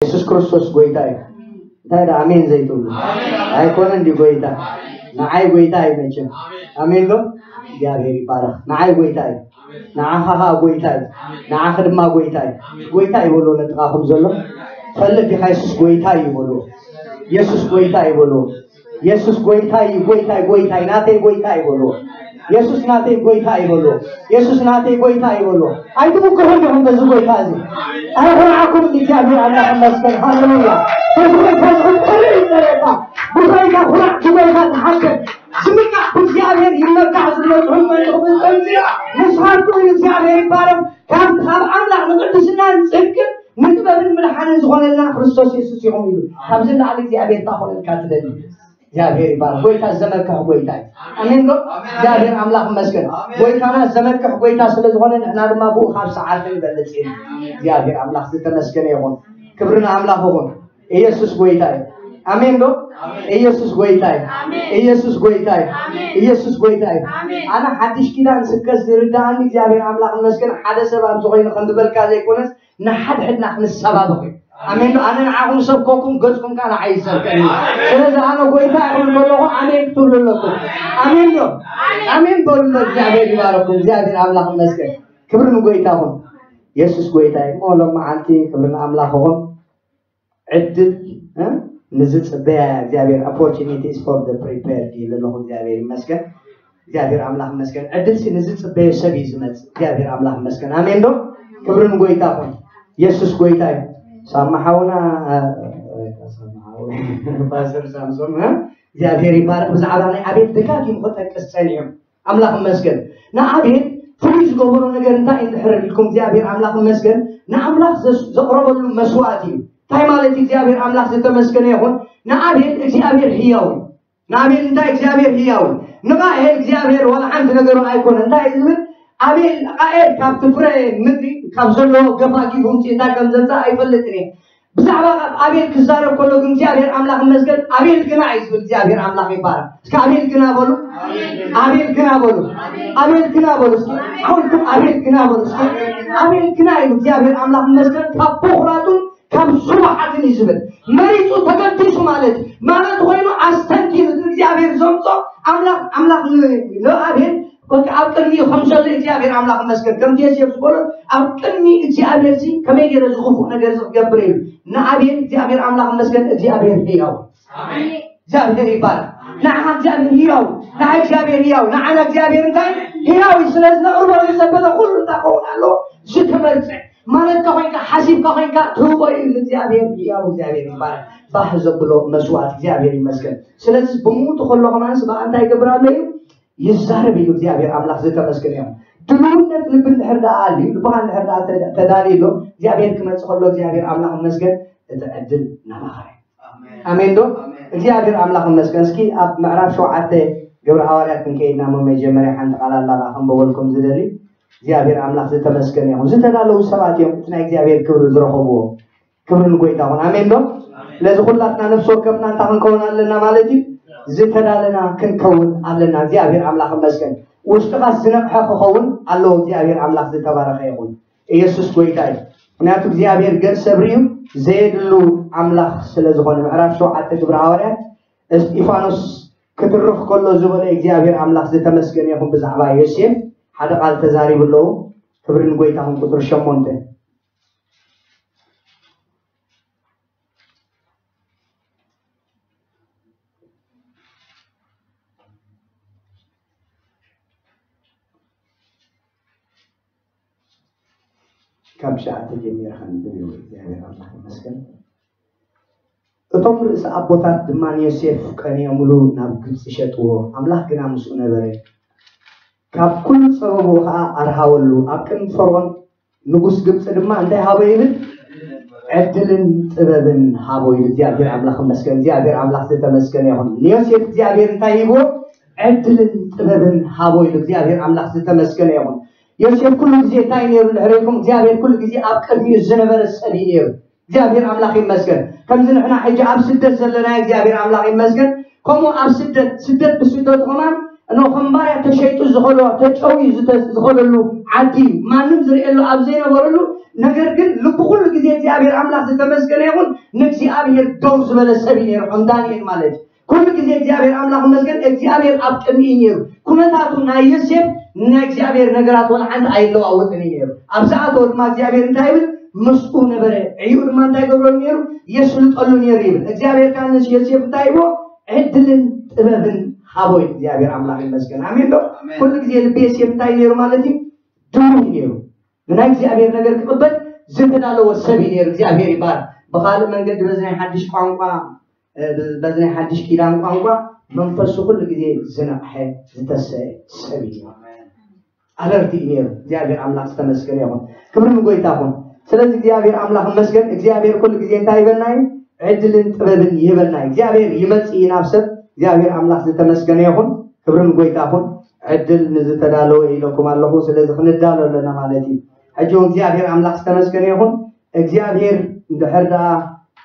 የሱስ ክርስቶስ ጎይታ እዩ። እንታይ ደኣ ኣሜን ዘይትብሉ? ኣይኮነን ድዩ ጎይታ? ንዓይ ጎይታ እዩ መቸም። ኣሜን ዶ? እግዚኣብሔር ይባረኽ። ንዓይ ጎይታ እዩ። ንዓኻ ኸኣ ጎይታ እዩ። ንዓኺ ድማ ጎይታ እዩ። ጎይታ እዩ በልዎ ነጥቓኹም ዘሎ። ትፈልጥ ዲኻ የሱስ ጎይታ እዩ በልዎ። የሱስ ጎይታ እዩ በልዎ። የሱስ ጎይታ እዩ፣ ጎይታ እዩ፣ ጎይታ እዩ፣ ናተይ ጎይታ እዩ በልዎ። የሱስ ናተይ ጎይታ እዩ በልዎ። የሱስ ናተይ ጎይታ እዩ በልዎ። ኣይትምክሑን ዲኹም በዚ ጎይታ እዚ? ኣይኹርዓኩም እግዚኣብሔር ኣምላኽ ይመስገን። ሃሌሉያ። በዚ ጎይታ እዚ ክትኮርዕ እዩ ዘረባ። ብጎይታ ኩራዕ፣ ብጎይታ ተሓንከል። ዝምካዕ ብእግዚኣብሔር ይመካዕ ዝመጽኡ መንጥቑ ብጸምጺ ንስኻትኩም እግዚኣብሔር ይባረኽ። ካብ ካብ ኣምላኽ ንቅድስናን ጽድቅን ንጥበብን ምድሓንን ዝኾነልና ክርስቶስ የሱስ ኢኹም ኢሉ። ካብዚ ንላዕሊ እግዚኣብሔር እንታይ ኮነልካ ትደሊ? እግዚኣብሔር ይባረኽ። ጎይታ ዘመክሕ ጎይታ እዩ። ኣሜን ዶ? እግዚኣብሔር ኣምላኽ ይመስገን። ጎይታና ዘመክሕ ጎይታ ስለ ዝኾነ ንሕና ድማ ብኡ ካብ ሰዓር ክንበልጽ ኢና። እግዚኣብሔር ኣምላኽ ዝተመስገነ ይኹን። ክብሪ ንኣምላኽ ይኹን። ኢየሱስ ጎይታ እዩ። ኣሜን ዶ? ኢየሱስ ጎይታ እዩ። ኢየሱስ ጎይታ እዩ። ኢየሱስ ጎይታ እዩ። ኣነ ሓድሽ ኪዳን ስብከት ዝርድኣኒ እግዚኣብሔር ኣምላኽ ይመስገን ሓደ ሰብ ኣብዚ ኮይኑ ከም ዝበልካ ዘይኮነስ ንሓድሕድና ክንሰባብኽ እዩ። ኣሜን ዶ? ኣነ ንዓኹም ሰብከኩም ገጽኩም ከዓ ንዓይ ይሰብከኒ። ስለዚ ኣነ ጎይታ ይኹን ከለኹ ኣሜን ክትብሉ ኣለኩም። ኣሜን ዶ? ኣሜን በሉ። እግዚኣብሔር ይባረኩም። እግዚኣብሔር ኣምላኽ ይመስገን። ክብሪ ንጎይታ ይኹን። የሱስ ጎይታ እዩ። እሞ ሎማዓንቲ ክብሪ ንኣምላኽ ይኹን። ዕድል እ ንዝፅበያ እግዚኣብሔር፣ opportunities for the prepared ይብል ኣለኹ። እግዚኣብሔር ይመስገን። እግዚኣብሔር ኣምላኽ ይመስገን። ዕድል ሲ ንዝፅበዮ ሰብ እዩ ዝመፅእ። እግዚኣብሔር ኣምላኽ ይመስገን። ኣሜን ዶ? ክብሪ ንጎይታ ይኹን። የሱስ ጎይታ እዩ። ሳማ ሓውና እ፣ እ፣ ሳማ ሓውና፣ ፓስተር ሳምሶን እ፣ እግዚኣብሔር ይባረክ። ብዛዕባ ናይ ኣቤል ደጋጊሙ ክጠቅስ ጸኒሑ። ኣምላኽ ይመስገን። ንኣቤል ፍሉይ ዝገበሮ ነገር እንታይ እንድሕር ኢልኩም እግዚኣብሔር ኣምላኽ ይመስገን ንኣምላኽ ዘስ- ዘቕረበሉ መስዋእቲ እዩ። እንታይ ማለት እዩ እግዚኣብሔር ኣምላኽ ዝተመስገነ ይኹን። ንኣቤል እግዚኣብሔር ህያው እዩ። ንኣቤል እንታይ እግዚኣብሔር ህያው እዩ። ንቃኤል እግዚኣብሔር ዋላ ሓንቲ ነገሩ ኣይኮነ እንታይ እዩ ዝብል። ኣቤል ቃኤል ካብቲ ፍረ ምድሪ ካብ ዘለዎ ገፋ ጊቡ ምፅ እንታይ ከም ዘምፃእ ኣይፈልጥን እየ። ብዛዕባ ካብ ኣቤል ክዛረብ ከሎ ግን እግዚኣብሔር ኣምላኽ ይመስገን ኣቤል ግና እዩ ዝብል እግዚኣብሔር ኣምላኽ ይባረክ። እስኪ ኣቤል ግና በሉ። ኣቤል ግና በሉ። ኣቤል ግና በሉ እስኪ። ሓውልኩም ኣቤል ግና በሉ እስኪ። ኣቤል ግና እዩ እግዚኣብሔር ኣምላኽ ይመስገን ካብ በኹራቱን ካብ ስቡሓትን እዩ ዝብል። መሪፁ ተገዲሱ ማለት ማለት ኮይኑ ኣስተንኪሩ እግዚኣብሔር ዘምፆ ኣምላኽ ኣምላኽ ን- ንኣቤል በቃ ኣብ ቅድሚኡ ከም ዘሎ እግዚኣብሔር ኣምላኽ ይመስገን ከምቲ የሴፍ ዝበሎ ኣብ ቅድሚ እግዚኣብሔር ሲ ከመይ ገይረ ዝኽፉእ ነገር ዝገብር እዩ። ንኣቤል እግዚኣብሔር ኣምላኽ ይመስገን እግዚኣብሔር ህያው እግዚኣብሔር ይባል። ንዓኻ እግዚኣብሔር ህያው ንዓ እግዚኣብሔር ህያው ንዓና እግዚኣብሔር እንታይ ህያው እዩ። ስለዚ ነቕርቦ ዝሰበተ ኩሉ እንታይ ከውን ኣሎ ዝተመርፀ ማለትካ ኮይንካ ሓሲብካ ኮይንካ ትህቦ እዩ። እግዚኣብሔር ህያው እግዚኣብሔር ይባል። ባህ ዘብሎ መስዋእት እግዚኣብሔር ይመስገን። ስለዚ ብሞቱ ከሎ ከማንስ ብኣ እንታይ ይገብር ኣሎ እዩ ይዛረብ እዩ እግዚኣብሔር ኣምላኽ ዝተመስገነ እዮም። ድልውነት ልቢ እንድሕር ደኣ ኣልዩ ልብኻ እንድሕር ደኣ ተዳልዩ ኣሎ እግዚኣብሔር ክመፅእ ከሎ እግዚኣብሔር ኣምላኽ መስገን እቲ ዕድል ናባኻ እዩ። ኣሜን ዶ? እግዚኣብሔር ኣምላኽ መስገን። እስኪ ኣብ ምዕራፍ ሸውዓተ ግብሪ ሃዋርያት ክንከይድና ሞ መጀመርያ ሓንቲ ቃል ኣላ ከንበበልኩም ዝደሊ እግዚኣብሔር ኣምላኽ ዝተመስገነ ይኹን። ዝተዳለዉ ሰባት እዮም እቲ ናይ እግዚኣብሔር ክብሪ ዝረኸብዎ። ክብሪ ንጎይታ ይኹን። ኣሜን ዶ? ስለዚ ኩላትና ነፍሲ ወከፍና እንታይ ክንከውን ኣለና ማለት እዩ? ዝተዳለና ክንከውን ኣለና። እግዚኣብሔር ኣምላኽ ይመስገን። ውሽጥኻስ ዝነቕሐ ክኸውን ኣለዎ። እግዚኣብሔር ኣምላኽ ዝተባረኸ ይኹን። ኢየሱስ ጎይታ እዩ። ምክንያቱ እግዚኣብሔር ገጽ ሰብሪ እዩ። ዘየድሉ ኣምላኽ ስለ ዝኾነ ምዕራፍ ሸውዓተ ግብሪ ሃዋርያት እስጢፋኖስ ክትርኽ ከሎ ዝበሎ እግዚኣብሔር ኣምላኽ ዝተመስገነ ይኹን። ብዛዕባ ዮሴፍ ሓደ ቃል ተዛሪቡ ኣለዉ። ክብሪ ንጎይታ ይኹን። ቁፅሪ ሸሞንተ ካብ ሸዓተ ጀሚርካ ንብብ እግዚኣብሔር ኣምላኽ ይመስገን። እቶም ርእሲ ኣቦታት ድማ ንዮሴፍ ቀንዮምሉ ናብ ግብፂ ሸጥዎ። ኣምላኽ ግና ምስኡ ነበረ። ካብ ኩሉ ጸበብኡ ኸኣ ኣርሃወሉ። ኣብ ቅድሚ ፈርዖን ንጉስ ግብጺ ድማ እንታይ ሃቦ ይብል? ዕድልን ጥበብን ሃቦ ይብል። እግዚኣብሔር ኣምላኽ ይመስገን። እግዚኣብሔር ኣምላኽ ዝተመስገነ ይኹን። ንዮሴፍ እግዚኣብሔር እንታይ ሂብዎ? ዕድልን ጥበብን ሃቦ ይብል። እግዚኣብሔር ኣምላኽ ዝተመስገነ ይኹን። ዮሴፍ ኩሉ ግዜ እንታይ ነይሩ? ንሕሬኩም እግዚኣብሔር ኩሉ ግዜ ኣብ ቅድሚኡ ዝነበረ ሰብ እዩ ነይሩ። እግዚኣብሔር ኣምላኽ ይመስገን። ከምዚ ንሕና ሕጂ ኣብ ስደት ዘለና እግዚኣብሔር ኣምላኽ ይመስገን። ከምኡ ኣብ ስደት ስደት ብስደቱ ከማን እኖ ከም ባርያ ተሸይጡ ዝኸዶ ተጨውዩ ዝተ- ዝኸደሉ ዓዲ እዩ። ማንም ዝርእየሉ ኣብ ዘይነበረሉ ነገር ግን ልቡ ኩሉ ግዜ እግዚኣብሔር ኣምላኽ ዝተመስገነ ይኹን፣ ንእግዚኣብሔር ደው ዝበለ ሰብ እዩ ነይሩ፣ ከም ዳንኤል ማለት እዩ። ኩሉ ግዜ እግዚኣብሔር ኣምላኽ ይመስገን፣ እግዚኣብሔር ኣብ ቅድሚኡ እዩ ነይሩ። ኩነታቱ ናይ ዮሴፍ ንናይ እግዚኣብሔር ነገራት ወላ ሓንቲ ኣይለዋወጥን እዩ ነይሩ። ኣብ ዝኣተወ ድማ እግዚኣብሔር እንታይ ይብል? ምስኡ ነበረ። ዕዩ ድማ እንታይ ገብረሉ ነይሩ? የስልጠሉ ነይሩ ይብል። እግዚኣብሔር ከዓ ንዮሴፍ እንታይ ይብሎ? ዕድልን ጥበብን ሃቦ እዩ እግዚኣብሔር ኣምላኽ ይመስገን። ኣሜን ዶ? ኣሜን። ኩሉ ግዜ ልቢ ዮሴፍ እንታይ ነይሩ ማለት እዩ? ድሩይ ነይሩ። ንናይ እግዚኣብሔር ነገር ክቕበል ዝተዳለወ ሰብ እዩ ነይሩ። እግዚኣብሔር ይባረክ። ብኻልእ መንገዲ በዚ ናይ ሓድሽ ቋንቋ፣ እ፣ በዚ ናይ ሓድሽ ኪዳን ቋንቋ መንፈሱ ኩሉ ግዜ ዝነቕሐ ዝተሰ ሰብ እዩ። ኣለርቲ እዩ ነይሩ። እግዚኣብሔር ኣምላኽ ዝተመስገነ ይኹን። ክብሪ ንጎይታ ይኹን። ስለዚ እግዚኣብሔር ኣምላኽ ይመስገን። እግዚኣብሔር ኩሉ ግዜ እንታይ ይበልና እዩ? ዕድልን ጥበብን ይበልና እዩ። እግዚኣብሔር ይመጽእ እዩ ናብ ሰብ። እግዚኣብሔር ኣምላኽ ዝተመስገነ ይኹን። ክብሪ ንጎይታ ይኹን። ዕድል ንዝተዳለወ ኢለኩም ኣለኹ። ስለዚ ክንዳሎ ኣለና ማለት እዩ። ሕጂ እውን እግዚኣብሔር ኣምላኽ ዝተመስገነ ይኹን። እግዚኣብሔር እንድሕር ደኣ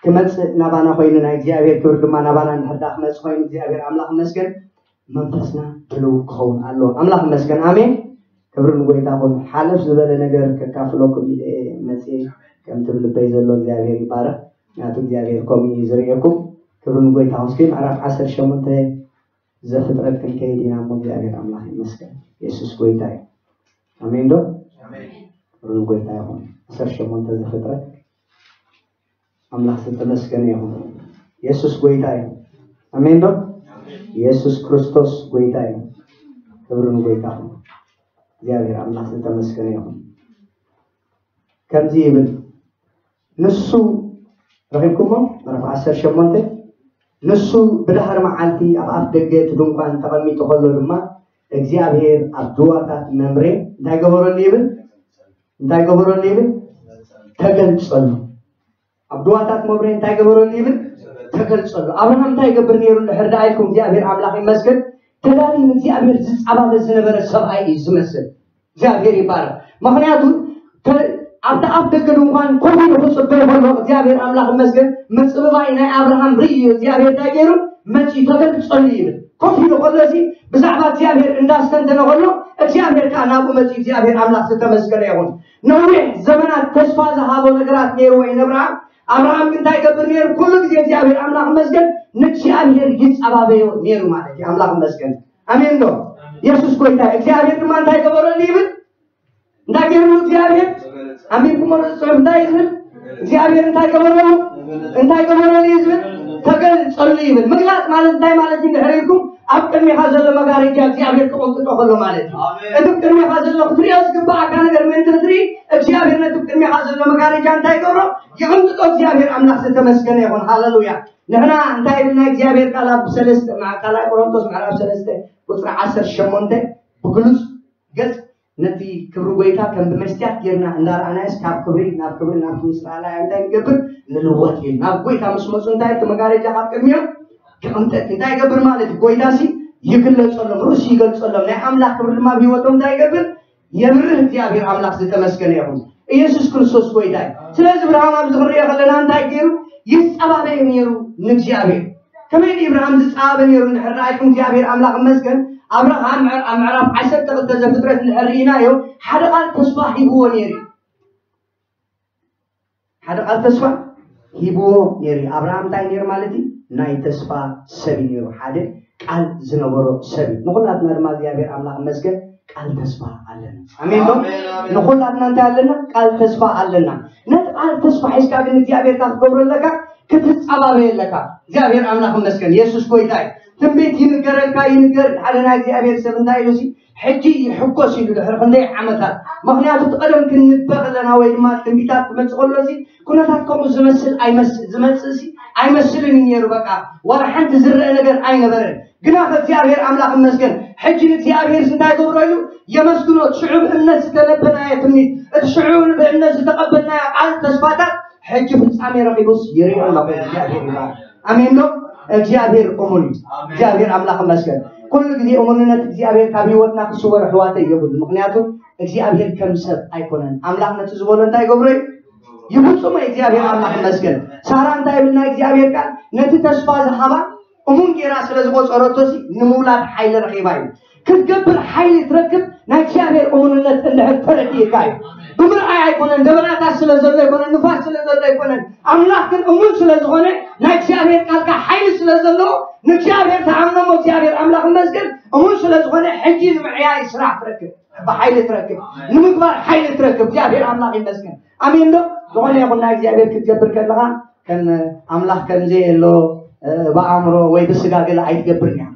ክመጽእ ናባና ኮይኑ፣ ናይ እግዚኣብሔር ክብሪ ድማ ናባና እንድሕር ደኣ ክመጽእ ኮይኑ፣ እግዚኣብሔር ኣምላኽ ይመስገን። መንፈስና ድሉው ክኸውን ኣለዎ። ኣምላኽ ይመስገን። ኣሜን። ክብሪ ንጎይታ ይኹን። ሓለፍ ዝበለ ነገር ከካፍለኩም ኢለ እየ መፅየ። ከምቲ ብልበይ ዘሎ እግዚኣብሔር ይባረክ። ምክንያቱ እግዚኣብሔር ከምኡ እዩ ዝርእየኩም። ክብሪ ንጎይታ ይኹን። እስኪ ምዕራፍ ዓሰርተ ሸሞንተ ዘፍጥረት ክንከይድ ኢና እሞ እግዚኣብሔር ኣምላኽ ይመስገን። የሱስ ጎይታ እዩ። ኣሜን ዶ? ኣሜን። ክብሪ ንጎይታ ይኹን። ዓሰርተ ሸሞንተ ዘፍጥረት። ኣምላኽ ዝተመስገነ ይኹን። የሱስ ጎይታ እዩ። ኣሜን ዶ? የሱስ ክርስቶስ ጎይታ እዩ። ክብሪ ንጎይታ ይኹን። እግዚኣብሔር ኣምላኽ ዝተመስገነ ይኹን። ከምዚ ይብል፣ ንሱ፣ ረኺብኩሞ? ምዕራፍ ዓሰርተ ሸሞንተ። ንሱ ብድሕሪ መዓልቲ ኣብ ኣፍ ደገ እቲ ድንኳን ተቐሚጡ ከሎ ድማ እግዚኣብሔር ኣብ ዱባታት መምሬ እንታይ ገበረሉ ይብል? እንታይ ገበረሉ ይብል? ተገልጸሉ። ኣብ ዱባታት መምሬ እንታይ ገበረሉ ይብል? ተገልጸሉ። ኣብርሃም እንታይ ይገብር ነይሩ እንድሕር ደኣ ኢልኩም፣ እግዚኣብሔር ኣምላኽ ይመስገን፣ ተዳልዩ ንእግዚኣብሔር ዝጻባበ ዝነበረ ሰብኣይ እዩ ዝመስል። እግዚኣብሔር ይባረክ። ምኽንያቱ ተ-፣ ኣብቲ ኣፍ ደገ ድንኳን ኮፍ ኢሉ ክጽበ ከሎ እግዚኣብሔር ኣምላኽ ይመስገን፣ ምጽብባይ ናይ ኣብርሃም ርእዩ እግዚኣብሔር እንታይ ገይሩ? መጺኡ ተገልጸሉ ይብል። ኮፍ ኢሉ ከሎ እዚ ብዛዕባ እግዚኣብሔር እንዳስተንተነ ከሎ እግዚኣብሔር ከኣ ናብኡ መጺኡ፣ እግዚኣብሔር ኣምላኽ ዝተመስገነ ይኹን። ነዊሕ ዘመናት ተስፋ ዝሃቦ ነገራት ነይርዎ እዩ ንኣብርሃም። ኣብርሃም ግን እንታይ ይገብር ነይሩ? ኩሉ ግዜ እግዚኣብሔር ኣምላኽ ይመስገን ንእግዚኣብሔር ይጸባበዮ ነይሩ ማለት እዩ። ኣምላኽ ይመስገን። ኣሜን ዶ? ኣሜን። የሱስ ጎይታ እዩ። እግዚኣብሔር ድማ እንታይ ገበረሉ ይብል? እንታይ ገይርሉ እግዚኣብሔር? ኣንቢብኩሞ ዶ ጽሑፍ እንታይ እዩ ዝብል? እግዚኣብሔር እንታይ ገበረሉ? እንታይ ገበረሉ እዩ ዝብል? ተገልጸሉ ይብል። ምግላጽ ማለት እንታይ ማለት እዩ? እንድሕር ኢልኩም ኣብ ቅድሜኻ ዘሎ መጋረጃ እግዚኣብሔር ክቕንጥጦ ከሎ ማለት እዩ። ኣሜን። እቲ ቅድሜኻ ዘሎ ክትሪኦ ዝግባኣካ ነገር ምእንቲ ክትርኢ እግዚኣብሔር ነቲ ቅድሜኻ ዘሎ መጋረጃ እንታይ ይገብሮ? ይቕንጥጦ። እግዚኣብሔር ኣምላኽ ዝተመስገነ ይኹን። ሃሌሉያ። ንሕና እንታይ ኢልና እግዚኣብሔር ቃል ኣብ ሰለስተ፣ መዓ-፣ ካልኣይ ቆሮንቶስ ምዕራፍ ሰለስተ ቁጽሪ ዓሰርተ ሸሞንተ ብግሉጽ ገጽ ነቲ ክብሪ ጎይታ ከም ብመስትያት ጌርና እንዳረኣናዮስ ካብ ክብሪ ናብ ክብሪ ናብቲ ምስ ረኣናዮ እንታይ ንገብር? ንልወጥ እዩ። ናብ ጎይታ ምስ መጹ እንታይ እቲ መጋረጃ ካብ ቅድሚኦም ክቕንጠጥ እዩ። እንታይ ይገብር ማለት እዩ? ጎይታሲ ይግለጸሎም፣ ርእሱ ይገልጸሎም። ናይ ኣምላኽ ክብሪ ድማ ኣብ ህይወቶም እንታይ ይገብር? የብርህ። እግዚኣብሔር ኣምላኽ ዝተመስገነ ይኹን። ኢየሱስ ክርስቶስ ጎይታ እዩ። ስለዚ እብርሃም ኣብዚ ክንሪኦ ከለና እንታይ ገይሩ? ይጸባበ እዩ ነይሩ ንእግዚኣብሔር። ከመይ ድዩ እብርሃም ዝጸባበ ነይሩ እንድሕር ረኣይኩም እግዚኣብሔር ኣምላኽ ይመስገን። ኣብርሃም ምዕ-፣ ኣብ ምዕራፍ ዓሰርተ ክልተ ዘፍጥረት እንድሕር ርኢናዮ ሓደ ቃል ተስፋ ሂብዎ ነይሩ እዩ። ሓደ ቃል ተስፋ ሂብዎ ነይሩ እዩ። ኣብርሃም እንታይ ነይሩ ማለት እዩ? ናይ ተስፋ ሰብ እዩ ነይሩ። ሓደ ቃል ዝነበሮ ሰብ እዩ። ንኹላትና ድማ እግዚኣብሔር ኣምላኽ ይመስገን ቃል ተስፋ ኣለና። ኣሜን ዶ? ኣሜን፣ ኣሜን። ንኹላትና እንታይ ኣለና? ቃል ተስፋ ኣለና። ነቲ ቃል ተስፋ ሒዝካ ግን እግዚኣብሔር ካብ ክትገብሮ ኣለካ፣ ክትጸባበ ኣለካ። እግዚኣብሔር ኣምላኽ ይመስገን። የሱስ ጎይታ እዩ። ትንቢት ይንገረልካ፣ ይንገር። ሓደ ናይ እግዚኣብሔር ሰብ እንታይ ኢሉ ሲ፣ ሕጂ ይሕጎስ ኢሉ ድሕሪ ክንደይ ዓመታት። ምኽንያቱ እቲ ቀደም ክንበ ከለና ወይ ድማ ትንቢታት ክመጽእ ከሎ ሲ፣ ኩነታት ከምኡ ዝመስል ኣይመስ-፣ ዝመጽእ ሲ፣ ኣይመስልን እዩ ነይሩ። በቃ ዋላ ሓንቲ ዝረአ ነገር ኣይነበረን። ግና ከእግዚኣብሔር ኣምላኽ ይመስገን፣ ሕጂ ንእግዚኣብሔር እንታይ ገብሮ ኢሉ የመስግኖ። እቲ ሽዑ ብእምነት ዝተነበናዮ ትንቢት፣ እቲ ሽዑ ብእምነት ዝተቐበልናዮ ቃል ተስፋታት ሕጂ ፍጻሜ ረኺቡስ ይሪኦ ኣለኹ። እግዚኣብሔር ይባርክ። ኣሜን ዶ? እግዚኣብሔር እሙን እዩ። ኣሜን። እግዚኣብሔር ኣምላኽ ይመስገን። ኩሉ ግዜ እሙንነት እግዚኣብሔር ካብ ህይወትና ክስወር ኣሕዋተይ የብሉ። ምኽንያቱ እግዚኣብሔር ከም ሰብ ኣይኮነን። ኣምላኽ ነቲ ዝበሎ እንታይ ይገብሮ እዩ? ይፍጽሞ። እግዚኣብሔር ኣምላኽ ይመስገን። ሳራ እንታይ ይብል ናይ እግዚኣብሔር ቃል? ነቲ ተስፋ ዝሃባ እሙን ጌራ ስለ ዝቆጸረቶ ሲ ንምውላድ ሓይሊ ረኺባ እዩ። ክትገብር ሓይሊ ትረክብ ናይ እግዚኣብሔር እሙንነት እንድሕር ተረዲእካ እዩ። ብምርኣይ ኣይኮነን፣ ደበናታት ስለ ዘሎ ኣይኮነን፣ ንፋስ ስለ ዘሎ ኣይኮነን። ኣምላኽ ግን እሙን ስለ ዝኾነ፣ ናይ እግዚኣብሔር ቃል ከዓ ሓይሊ ስለ ዘለዎ፣ ንእግዚኣብሔር ተኣምኖ እሞ እግዚኣብሔር ኣምላኽ ይመስገን፣ እሙን ስለ ዝኾነ ሕጂ ንምዕያይ ስራሕ ትረክብ፣ ብሓይሊ ትረክብ፣ ንምግባር ሓይሊ ትረክብ። እግዚኣብሔር ኣምላኽ ይመስገን። ኣሜን ዶ? ዝኾነ ይኹን ናይ እግዚኣብሔር ክትገብር ከለኻ ከም ኣምላኽ ከምዘየሎ ብኣእምሮ ወይ ብስጋ ገለ ኣይትገብርን እያ።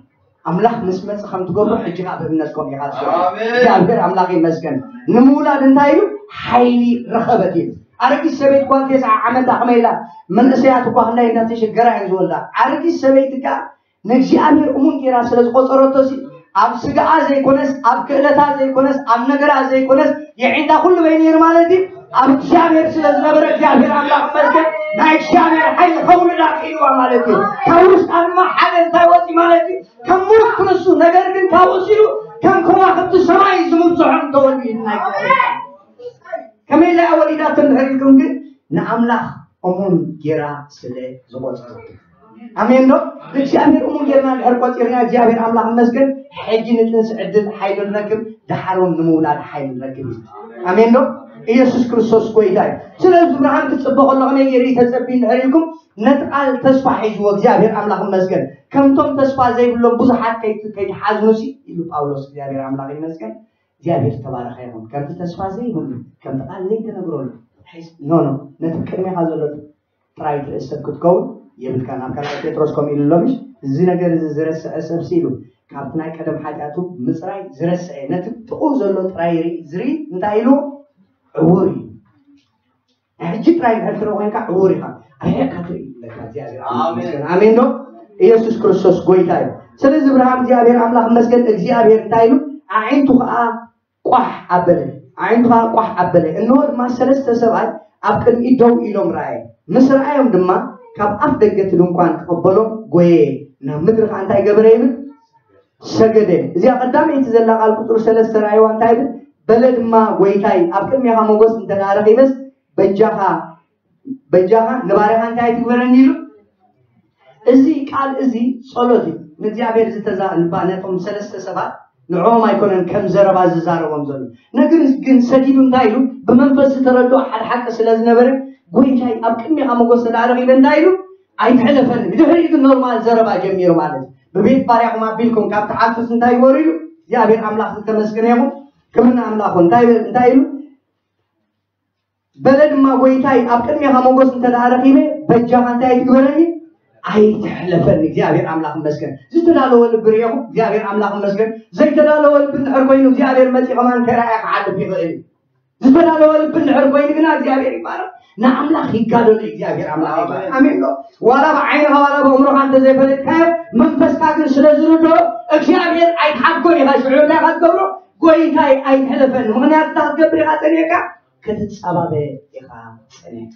ኣምላኽ ምስ መጽ ከም ትገብሮ ሕጂ ከኣ ብእምነት ከም ኢኻ ትገብሮ። ኣሜን። እግዚኣብሔር ኣምላኽ ይመስገን። ንምውላድ እንታይ ኢሉ? ሓይሊ ረኸበት ኢሉ። ኣረጊት ሰበይቲ ጓል ተስዓ ዓመታ ከመይ ኢላ? መንእሰያት እኳ ክንደይ እንዳተሸገራ እየን ዝወልዳ። ኣረጊት ሰበይቲ ከኣ ንእግዚኣብሔር እሙን ጌራ ስለ ዝቆጸረቶ ሲ ኣብ ስጋኣ ዘይኮነስ ኣብ ክእለታ ዘይኮነስ ኣብ ነገራ ዘይኮነስ የዒንታ ኩሉ በይ ነይሩ ማለት እዩ። ኣብ እግዚኣብሔር ስለ ዝነበረ እግዚኣብሔር ኣምላኽ መስገን ናይ እግዚኣብሔር ሓይሊ ከውርዳ ክኢልዋ ማለት እዩ። ካብ ውሽጣ ድማ ሓደ እንታይ ወፂ ማለት እዩ? ከም ሙሉእ ክርስቱ ነገር ግን ካብ ወፂኡ ከም ከዋክብቲ ሰማይ ዝምብዝሖም ተወልዱ እዩ ናይ እግዚኣብሔር። ከመይ ኢላ ወሊዳቶ እንድሕር ኢልኩም ግን ንኣምላኽ እሙን ጌራ ስለ ዝቆጸረቶ። ኣሜን ዶ? ንእግዚኣብሔር እሙን ጌርና እንድሕር ቆጺርና እግዚኣብሔር ኣምላኽ መስገን ሕጂ ንጥንሲ ዕድል ሓይሊ ንረክብ፣ ደሓሮም ንምውላድ ሓይሊ ንረክብ እዩ። ኣሜን ዶ? ኢየሱስ ክርስቶስ ጎይታ እዩ። ስለዚ እብርሃም ክጽበ ከሎ ከመይ ገይሩ እዩ ተጸብዩ እንድሕር ኢልኩም ነቲ ቃል ተስፋ ሒዝዎ እግዚኣብሔር ኣምላኽ መስገን ከምቶም ተስፋ ዘይብሎም ብዙሓት ከይትሓዝኑሲ ኢሉ ጳውሎስ እግዚኣብሔር ኣምላኽ ይመስገን። እግዚኣብሔር ዝተባረኸ ይኹን። ከምቲ ተስፋ ዘይብሉ ከምቲ ቃል ዘይተነግረሉ ኖ ኖ ነቲ ቅድሜኻ ዘሎ ጥራይ ትርእስ ሰብ ክትከውን የብልካን። ኣብ ካልኣይ ጴጥሮስ ከምኡ ኢሉ ኣሎ ምሽ እዚ ነገር እዚ ዝረስዐ ሰብ ሲ ኢሉ ካብቲ ናይ ቀደም ሓጢኣቱ ምፅራይ ዝረስዐ ነቲ ጥቕኡ ዘሎ ጥራይ ዝርኢ እንታይ ኢሉ ዕውር እዩ። ናይ ሕጂ ጥራይ እንድሕር ትርኢ ኮይንካ ዕውር ኢኻ። ኣርሒቕካ ትርኢ ኣለካ እግዚኣብሔር ኣምላኽ ኣሜን። ይመስገን። ኣሜን ዶ? ኢየሱስ ክርስቶስ ጎይታ እዩ። ስለዚ እብርሃም እግዚኣብሔር ኣምላኽ መስገን እግዚኣብሔር እንታይ ኢሉ ኣዒንቱ ከዓ ቋሕ ኣበለ። ኣዒንቱ ከዓ ቋሕ ኣበለ። እንሆ ድማ ሰለስተ ሰብኣይ ኣብ ቅድሚኡ ደው ኢሎም ረኣየ። ምስ ረኣዮም ድማ ካብ ኣፍ ደገ እቲ ድንኳን ክቕበሎም ጎየ። ናብ ምድሪ ከዓ እንታይ ገበረ ይብል ሰገደ። እዚኣ ቀዳመይቲ ዘላ ቃል ቁፅሪ ሰለስተ ራእይዋ እንታይ ይብል? በለ ድማ ጎይታይ ኣብ ቅድሜኻ ሞገስ እንተ ደኣ ረኺበስ በጃኻ በጃኻ ንባርያኻ እንታይ ኣይትግበረኒ ኢሉ። እዚ ቃል እዚ ጸሎት እዩ። ንእግዚኣብሔር ዝተዛንባ ነቶም ሰለስተ ሰባት ንዕኦም ኣይኮነን ከም ዘረባ ዝዛረቦም ዘሎ። ነገር ግን ሰዲዱ እንታይ ኢሉ ብመንፈስ ዝተረድኦ ሓደ ሓቂ ስለ ዝነበረ ጎይታይ ኣብ ቅድሜኻ ሞገስ ተዳረኺበ እንታይ ኢሉ ኣይትሕለፈኒ። ብድሕሪኡ ግን ኖርማል ዘረባ ጀሚሩ ማለት እዩ። ብቤት ባርያኹም ኣቢልኩም ካብ ትሓልፉስ እንታይ ይበሩ ኢሉ እግዚኣብሔር ኣምላኽ ዝተመስገነ ይኹን። ክብሪ ንኣምላኹ እንታይ እንታይ ኢሉ በለ ድማ ጎይታይ ኣብ ቅድሜኻ ሞጎስ እንተ ደኣ ረኺበ በጃኻ እንታይ ኣይትግበረኒ ኣይትሕለፈኒ። እግዚኣብሔር ኣምላኽ ይመስገን። ዝተዳለወ ልቢ ርኢኹም እግዚኣብሔር ኣምላኽ ይመስገን። ዘይተዳለወ ልቢ እንድሕር ኮይኑ እግዚኣብሔር መፂ ከማን ከይረኣየ ክሓልፍ ይኽእል እዩ። ዝተዳለወ ልቢ እንድሕር ኮይኑ ግና እግዚኣብሔር ይባረክ። ንኣምላኽ ይጋደሉ እግዚኣብሔር ኣምላኽ ይባረክ። ኣሜን ዶ? ዋላ ብዓይንኻ ዋላ ብእምሮኻ እንተዘይፈለጥካዮ መንፈስካ ግን ስለ ዝርድኦ እግዚኣብሔር ኣይትሓድጎን ኢኻ። ሽዑ እንታይ ኢኻ ትገብሮ? ጎይታይ ኣይትሕለፈኒ። ምኽንያቱ እንታይ ክትገብር ኢኻ ፀኒሕካ? ክትጸባበ ኢኻ ጸኒሕካ።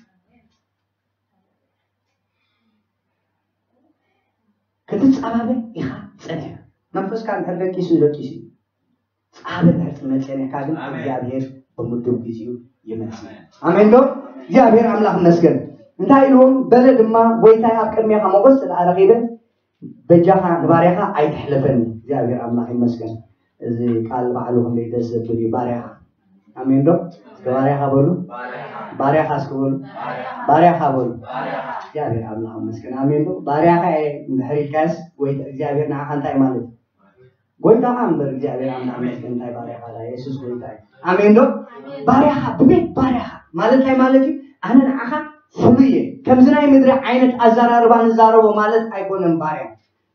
ክትጸባበ ኢኻ ጸኒሕካ። መንፈስካ እንድሕር ደቂሱ ደቂሱ እዩ። ጻበ እንድሕር መጸኒሕካ ግን ኣሜን። እግዚኣብሔር ብምዱብ ግዜኡ ይመጽእ። ኣሜን። ኣሜን ዶ? እግዚኣብሔር ኣምላኽ ይመስገን። እንታይ ኢልዎም? በለ ድማ፣ ጎይታይ ኣብ ቅድሜኻ ሞገስ ስለ ኣረኺበ በጃኻ ንባርያኻ ኣይትሕለፈኒ። እግዚኣብሔር ኣምላኽ ይመስገን። እዚ ቃል ባዕሉ ክንደይ ደስ ዘብል እዩ። ባርያኻ። ኣሜን ዶ? እስከ ባርያኻ በሉ። ባርያኻ እስከ በሉ። ባርያኻ በሉ። እግዚኣብሔር ኣምላኽ ይመስገን። ኣሜን ዶ? ባርያኻ እየ እንድሕር ኢልካስ ወይ እግዚኣብሔር ንዓኻ እንታይ ማለት እዩ? ጎይታኻ እምበር እግዚኣብሔር ኣምላኽ ይመስገን። እንታይ ባርያኻ ዳ የሱስ ጎይታ እዩ። ኣሜን ዶ? ባርያኻ ብቤት ባርያኻ ማለት እንታይ ማለት እዩ? ኣነ ንዓኻ ፍሉይ እየ። ከምዚ ናይ ምድሪ ዓይነት ኣዘራርባ ንዛረቦ ማለት ኣይኮነን ባርያ።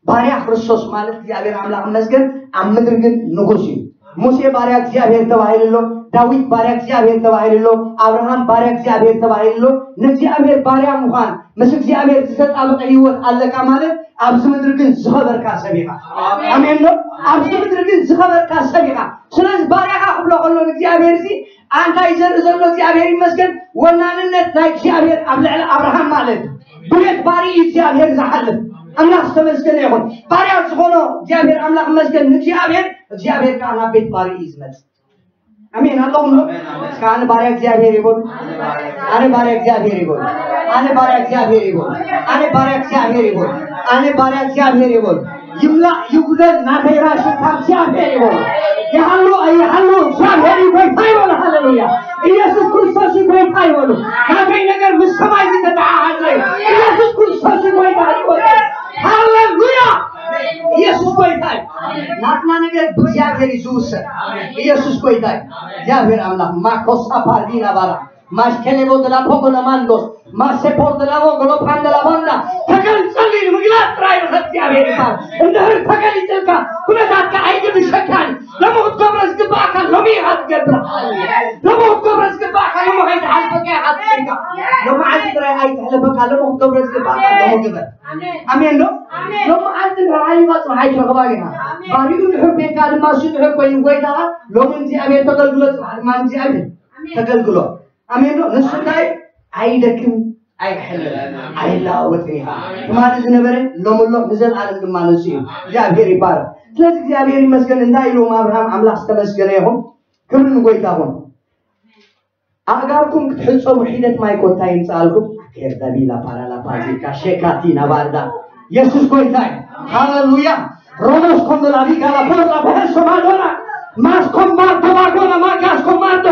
ባርያ ክርስቶስ ማለት እግዚኣብሔር ኣምላኽ ይመስገን ኣብ ምድሪ ግን ንጉስ እዩ። ሙሴ ባርያ እግዚኣብሔር ተባሂሉ ኣሎ። ዳዊት ባርያ እግዚኣብሔር ተባሂሉ ኣሎ። ኣብርሃም ባርያ እግዚኣብሔር ተባሂሉ ኣሎ። ንእግዚኣብሔር ባርያ ምዃን ምስ እግዚኣብሔር ዝተጣበቀ ህይወት ኣለካ ማለት ኣብዚ ምድሪ ግን ዝኸበርካ ሰብ ኢኻ። ኣሜን። ኣሜን ዶ? ኣብዚ ምድሪ ግን ዝኸበርካ ሰብ ኢኻ። ስለዚ ባርያኻ ክብሎ ከሎ ንእግዚኣብሔር እዚ ኣንታይ ዘርኢ ዘሎ እግዚኣብሔር ይመስገን። ወናንነት ናይ እግዚኣብሔር ኣብ ልዕሊ ኣብርሃም ማለት እዩ። ብቤት ባርዩ እግዚኣብሔር ዝሓልፍ ኣምላኽ ዝተመስገነ ይኹን። ባርያ ዝኾኖ እግዚኣብሔር ኣምላኽ ይመስገን ንእግዚኣብሔር፣ እግዚኣብሔር ከዓ ናብ ቤት ባርዩ እዩ ዝመጽእ። ኣሜን ኣለኹም ዶ? ኣሜን፣ ኣሜን። እስከ ኣነ ባርያ እግዚኣብሔር ይበሉ። ኣነ ባርያ እግዚኣብሔር ይበሉ። ኣነ ባርያ እግዚኣብሔር ይበሉ። ኣነ ባርያ እግዚኣብሔር ይበሉ። ኣነ ባርያ እግዚኣብሔር ይበሉ። ይምላእ ይጉደል ናተይ ራሽን ካብ እግዚኣብሔር ይበሉ። ይሃሉ ኣይሃሉ እግዚኣብሔር እዩ ጎይታ ይበሉ። ሃሌሉያ። ኢየሱስ ናተይ ነገር ምስ ሰማይ ዝተተሓሓዘ እዩ። ኢየሱስ ክርስቶስ እዩ ጎይታ ህይወት። ሃሌሉያ! ኢየሱስ ጎይታ እዩ። ናትና ነገር ብእግዚኣብሔር እዩ ዝውሰን። ኢየሱስ ጎይታ እዩ። እግዚኣብሔር ኣምላኽ ማኮሳ ፓርዲና ባራ ማሽከሌቦ ደላ ፖጎ ለማንዶስ ማሴፖር ደላ ሞጎሎ ፓንደላ ባንዳ ተገልጸልኒ ንምግላጽ ጥራይ ንኸ እግዚኣብሔር ይባል። እንድሕር ተገሊጽልካ ኩነታትካ ኣይግድሸካን። ሎሚ ክትገብሮ ዝግባእካ ሎሚ ኢኻ ትገብር። ሎሚ ክትገብሮ ዝግባእካ ሎሚ ከይተሓልፈካ ኢኻ ትፅንካ። ሎሚ ዓዚ ጥራይ ኣይትሕለፈካ። ሎሚ ክትገብሮ ዝግባእካ ሎሚ ግበር። ኣሜን ዶ? ሎሚ ዓዚ እንድሕር ሓሊፋ ፅባሕ ኣይትረኽባን ኢኻ። ባሪኡ ድሕር ቤንካ ድማ እሱ ድሕር ኮይኑ ጎይታኻ ሎሚ እግዚኣብሔር ተገልግሎ፣ ፅባሕ ድማ እግዚኣብሔር ተገልግሎ። ኣሜን ዶ? ንሱ እንታይ ኣይደክም ኣይሕለል ኣይለዋወጥን ኢኻ። ትማሊ ዝነበረ ሎሚ ኣሎ ንዘለኣለም ድማ ንሱ እዩ። እግዚኣብሔር ይባረክ። ስለዚ እግዚኣብሔር ይመስገን። እንታይ ኢሎም ኣብርሃም ኣምላኽ ዝተመስገነ ይኹን። ክብሪ ንጎይታ ይኹን። ኣእጋርኩም ክትሕጸቡ ሒደት ማይ ኮታ ይምጻልኩም። ኣኬር ዳቢላ ፓራላ ፓዚ ካሼካቲ ናባርዳ የሱስ ጎይታ እዩ። ሃሌሉያ። ሮሞስ ኮንዶላቢ ጋላ ፖርላ በሐሶ ማዶላ ማስ ኮማርዶ ማጎላ ማጋስ ኮማርዶ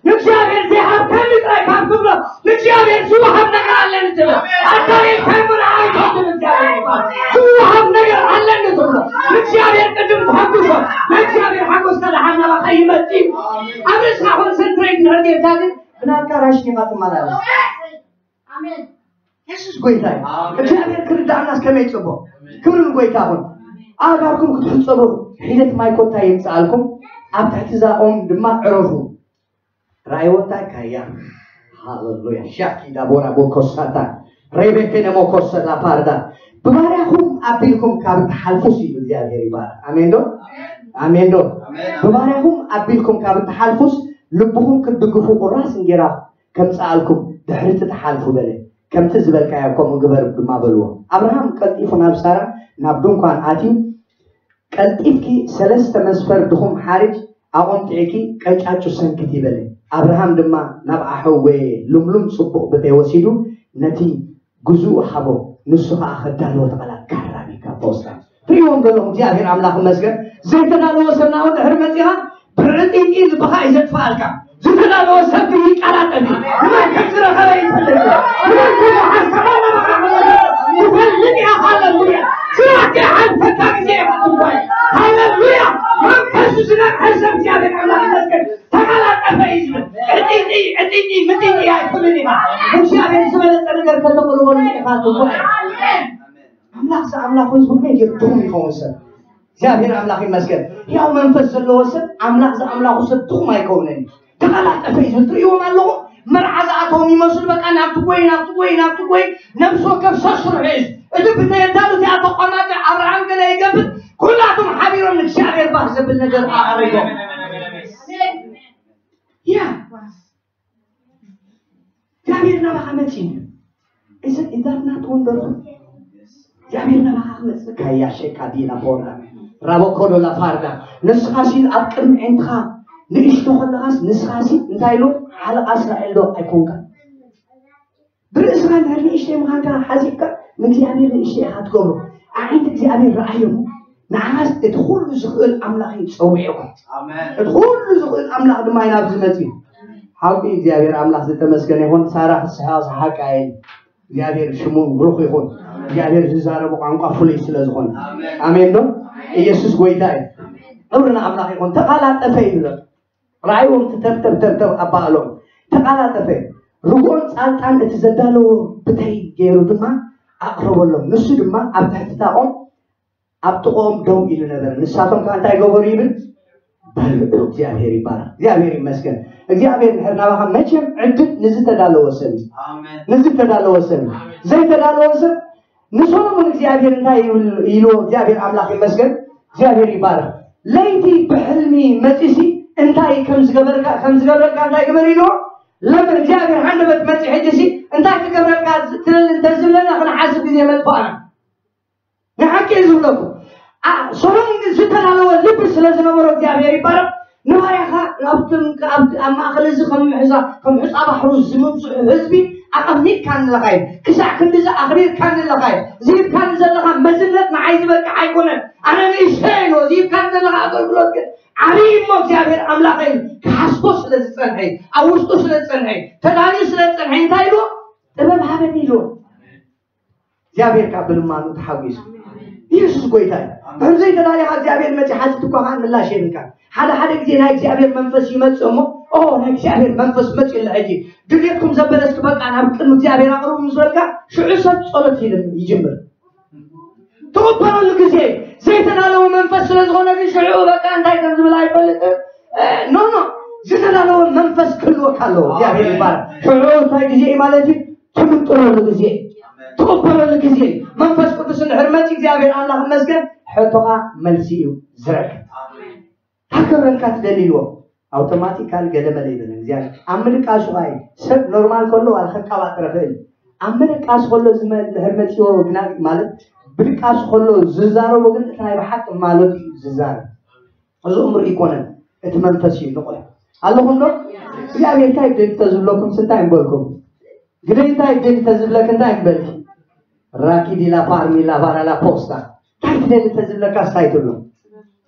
ንእግዚኣብሔር ዘይሃብካኒ ጥራይ ካብ ትብሎ ንእግዚኣብሔር ዝወሃብ ነገር ኣለኒ ትብል። ኣታ ኢልካ እምበር ኣይትወድን እግዚኣብሔር ይባል። ዝወሃብ ነገር ኣለኒ ትብሎ ንእግዚኣብሔር ቅድም ትሐጉሶ። ናይ እግዚኣብሔር ሓጎስ ከደሓናባ ከይመጽእ እዩ። ኣብ ርእስኻ ኮንሰንትሬት እንድሕር ጌርካ ግን ብናትካ ራሽን ኢኻ ትመላለስ። ኣሜን። የሱስ ጎይታ እዩ። ኣሜን። እግዚኣብሔር ክርዳእናስ ከመይ ጽቡቕ። ኣሜን። ክብሪ ንጎይታ ይኹን። ኣእጋርኩም ክትሕጸቡ ሒደት ማይ ኮታ ይምጽኣልኩም፣ ኣብ ትሕቲ እዛ ኦም ድማ ዕረፉ። ራእይዎ እንታይ ካያ። ሃሌሉያ። ሻኪ ዳቦራ ቦኮሳታ ሬቤቴ ነሞኮሰ ላፓርዳ ብባርያኹም ኣቢልኩም ካብ እትሓልፉስ ኢሉ እግዚኣብሔር ይባረክ። ኣሜን ዶ? ኣሜን ዶ? ኣሜን። ብባርያኹም ኣቢልኩም ካብ እትሓልፉስ ልብኹም ክትድግፉ ቁራስ እንጌራ ከምጽኣልኩም ድሕሪ እቲ ትሓልፉ በለ። ከምቲ ዝበልካዮ ከምኡ ግበር ድማ በልዎ። ኣብርሃም ቀልጢፉ ናብ ሳራ ናብ ድንኳን ኣትዩ ቀልጢፍኪ ሰለስተ መስፈርድኹም ሓርጅ ኣቖምጢዕኪ ቀጫጩ ሰንክቲ በለ። ኣብርሃም ድማ ናብ ኣሐወየ ልምሉም ጽቡቕ ብተይ ወሲዱ ነቲ ግዙኡ ሃቦ፣ ንሱ ኸኣ ከዳልዎ ተቐላ ካራቢ ካብ ፖስታ ትርእይዎም ዘለኹም እግዚኣብሔር ኣምላኽ ይመስገን። ዘይተዳለወ ሰብና እውን ድሕሪ መጺኻ ብዕጢጢ ልብኻ እዩ ዘጥፍኣልካ። ዝተዳለወ ሰብ ግን ይቀላጠፍ እዩ። ንመን ከም ዝረኸበ ይፈልጥ እዩ። ንመን ከም ዝሓሰበ እናበቓ ይፈልጥ እዩ። ሃሌሉያ። ስራሕካ ይሓልፈካ ግዜ ኢኻ ትጓየ። ሃሌሉያ። መንፈሱ ዝነቕሐ ሰብ እግዚኣብሔር ኣምላኽ ይመስገን። ተቐላጠፈ እዩ ዝብል። ዕጢጢ፣ ዕጢጢ፣ ምጢጢ ኣይትብልን ኢኻ። እግዚኣብሔር ዝበለጸ ነገር ከተቕርበሉ ኢኻ ትጓየ። ኣምላኽ ዝኣምላኹ ህዝቢ ከመይ ገይሩ ድኹም ይኸውን ሰብ? እግዚኣብሔር ኣምላኽ ይመስገን። ሕያው መንፈስ ዘለዎ ሰብ ኣምላኽ ዝኣምላኹ ሰብ ድኹም ኣይከውንን እዩ። ተቐላጠፈ እዩ ዝብል ትርእይዎም ኣለኹም። መርዓ ዝኣተዎም ይመስሉ በቃ ናብቲ ጎይ ናብቲ ጎይ ናብቲ ጎይ ነብሲ ወከፍ ሰስርሑ እዩ። እቲ ብተየዳሉ እቲኣ ተቋማጢ ኣብርሃም ገለ ይገብር ኩላቶም ሓቢሮም ንእግዚኣብሔር ባህ ዘብል ነገር ኣቕሪቦም። ያ እግዚኣብሔር ናባኻ መጺኡ እዩ። እዚ ኢዛትና ትወንበርኩ እግዚኣብሔር ናባኻ ክመጽእ ካያ ሸካ ዲና ፖርዳ ራቦ ኮዶ ላፋርዳ ንስኻሲ ኣብ ቅድሚ ዕንትኻ ንእሽቶ ከለኻስ ንስኻሲ እንታይ ኢሉ ሓለቓ እስራኤል ዶ ኣይኮንካ? ብርእስኻ እንድሕር ንእሽተይ ምዃንካ ሓዚብካ ንእግዚኣብሔር ንእሽተይ ኢኻ ትገብሮ። ኣዒንቲ እግዚኣብሔር ረኣዮም። ንዓኻስ እቲ ኩሉ ዝኽእል ኣምላኽ እዩ ጸዊዕኩም። ኣሜን። እቲ ኩሉ ዝኽእል ኣምላኽ ድማ እዩ ናብዚ መጺኡ። ሓቂ እግዚኣብሔር ኣምላኽ ዝተመስገነ ይኹን። ሳራ ክስሕቓ ሰሓቃ እየን። እግዚኣብሔር ሽሙ ብሩኽ ይኹን። እግዚኣብሔር ዝዛረቦ ቋንቋ ፍሉይ ስለ ዝኾነ። ኣሜን። ኣሜን ዶ? ኢየሱስ ጎይታ እዩ። ክብሪ ንኣምላኽ ይኹን። ተቓላጠፈ ይብሎ። ራእይዎም ተብተብ ተብተብ ኣባእሎም። ተቓላጠፈ። ርግኦን ጻልጣን እቲ ዘዳለዎ ብተይ ገይሩ ድማ ኣቕረበሎም። ንሱ ድማ ኣብ ትሕቲ እታ ኦም ኣብ ጥቕኦም ደው ኢሉ ነበረ። ንሳቶም ከኣ እንታይ ገበሩ ይብል? በልዑ። እግዚኣብሔር ይባረክ። እግዚኣብሔር ይመስገን። እግዚኣብሔር እንድሕር ናባኻ መቸም ዕድል ንዝተዳለወ ሰብ እዩ። ኣሜን። ንዝተዳለወ ሰብ እዩ። ኣሜን። ዘይተዳለወ ሰብ ንሶሎሞን እግዚኣብሔር እንታይ ይብል ኢልዎ? እግዚኣብሔር ኣምላኽ ይመስገን። እግዚኣብሔር ይባረክ። ለይቲ ብሕልሚ መጺሲ እንታይ ከም ዝገበርካ ከም ዝገብረልካ እንታይ ግበር ኢልዎ? ለምን እግዚኣብሔር ሃንደበት መጺ ሕጂሲ እንታይ ክገብረልካ ትደሊ እንተዝብለና ክንሓስብ ግዜ መጥፋእና። ንሓቂ እዩ ዝብለኩም። ኣ- ሶሎሞን ግን ዝተዳለወ ልቢ ስለ ዝነበሮ እግዚኣብሔር ይባረክ። ንባርያኻ ኣብቶም ኣብቲ ኣብ ማእኸል እዚ ከም ምሕዛ ከም ሑጻ ባሕሩ ዝምብዝሑ ህዝቢ ኣቐሚጥካኒ ኣለኻ እዩ። ክሳዕ ክንድዚ ኣኽቢርካኒ ኣለኻ እዩ። ዝሂብካኒ ዘለኻ መዝነት ንዓይ ዝበቅዕ ኣይኮነን። ኣነ ንእሽተይ ኢልዎ ዝሂብካኒ ዘለኻ ኣገልግሎት ግን ዓብይ እሞ እግዚኣብሔር ኣምላኸይ ክሓስቦ ስለ ዝጸንሐ፣ ኣብ ውሽጡ ስለ ዝጸንሐ፣ ተዳልዩ ስለ ዝጸንሐ እንታይ ኢልዎ? ጥበብ ሃበኒ ኢልዎ። እግዚኣብሔር ካብ ብልማኑ ተሓጒሱ። ኢየሱስ ጎይታ እዩ። ከም ዘይተዳሊኻ እግዚኣብሔር መጺ ሓቲት እኳ ከኣ ምላሽ የብልካ። ሓደ ሓደ ግዜ ናይ እግዚኣብሔር መንፈስ ይመጽእ እሞ፣ ኦ ናይ እግዚኣብሔር መንፈስ መጺኡ ኣሎ ሕጂ፣ ድሌትኩም ዘበለ እስኪ በቃ ናብ ቅድሚ እግዚኣብሔር ኣቕርቡ ምስ በልካ፣ ሽዑ ሰብ ጸሎት ይልም ይጅምር። ትቕበለሉ ግዜ ዘይተዳለወ መንፈስ ስለ ዝኾነ ግን ሽዑ በቃ እንታይ ከም ዝብል ኣይፈልጥን። ኖ ኖ ዝተዳለወ መንፈስ ክህልወካ ኣለዎ። እግዚኣብሔር ይባረክ። ሽዑ እንታይ ግዜ እዩ ማለት እዩ? ትምጥረሉ ግዜ፣ ትቕበለሉ ግዜ። መንፈስ ቅዱስ እንድሕር መፂ እግዚኣብሔር ኣምላኽ ይመስገን ሕቶኻ መልሲ እዩ ዝረክብ። ታከብረልካ ትደሊ ኢልዎ ኣውቶማቲካል ገለመለ ይብለን እግዚኣብሔር ኣብ ምድቃሱ። ኣይ ሰብ ኖርማል ከሎ ዋላ ከቃባጥረ ክእል ኣብ ምድቃስ ከሎ ዝመ- ድሕር መፂዎ ግና ማለት ብድቃሱ ከሎ ዝዛረቦ ግን እቲ ናይ ብሓቂ ማለቱ እዩ ዝዛረብ። እዚ እምሩ ይኮነን እቲ መንፈስ እዩ ንቑሕ ኣለኹም ዶ እግዚኣብሔር እንታይ ደሊ ተዝብለኩም ስንታይ እምበልኩም ግደ እንታይ ደሊ ተዝብለክ እንታይ እምበልኪ ራኪዲ ላፓርሚ ላባራ ላፖስታ እንታይ ትደሊ ተዝብለካ ስታይ ትብሎ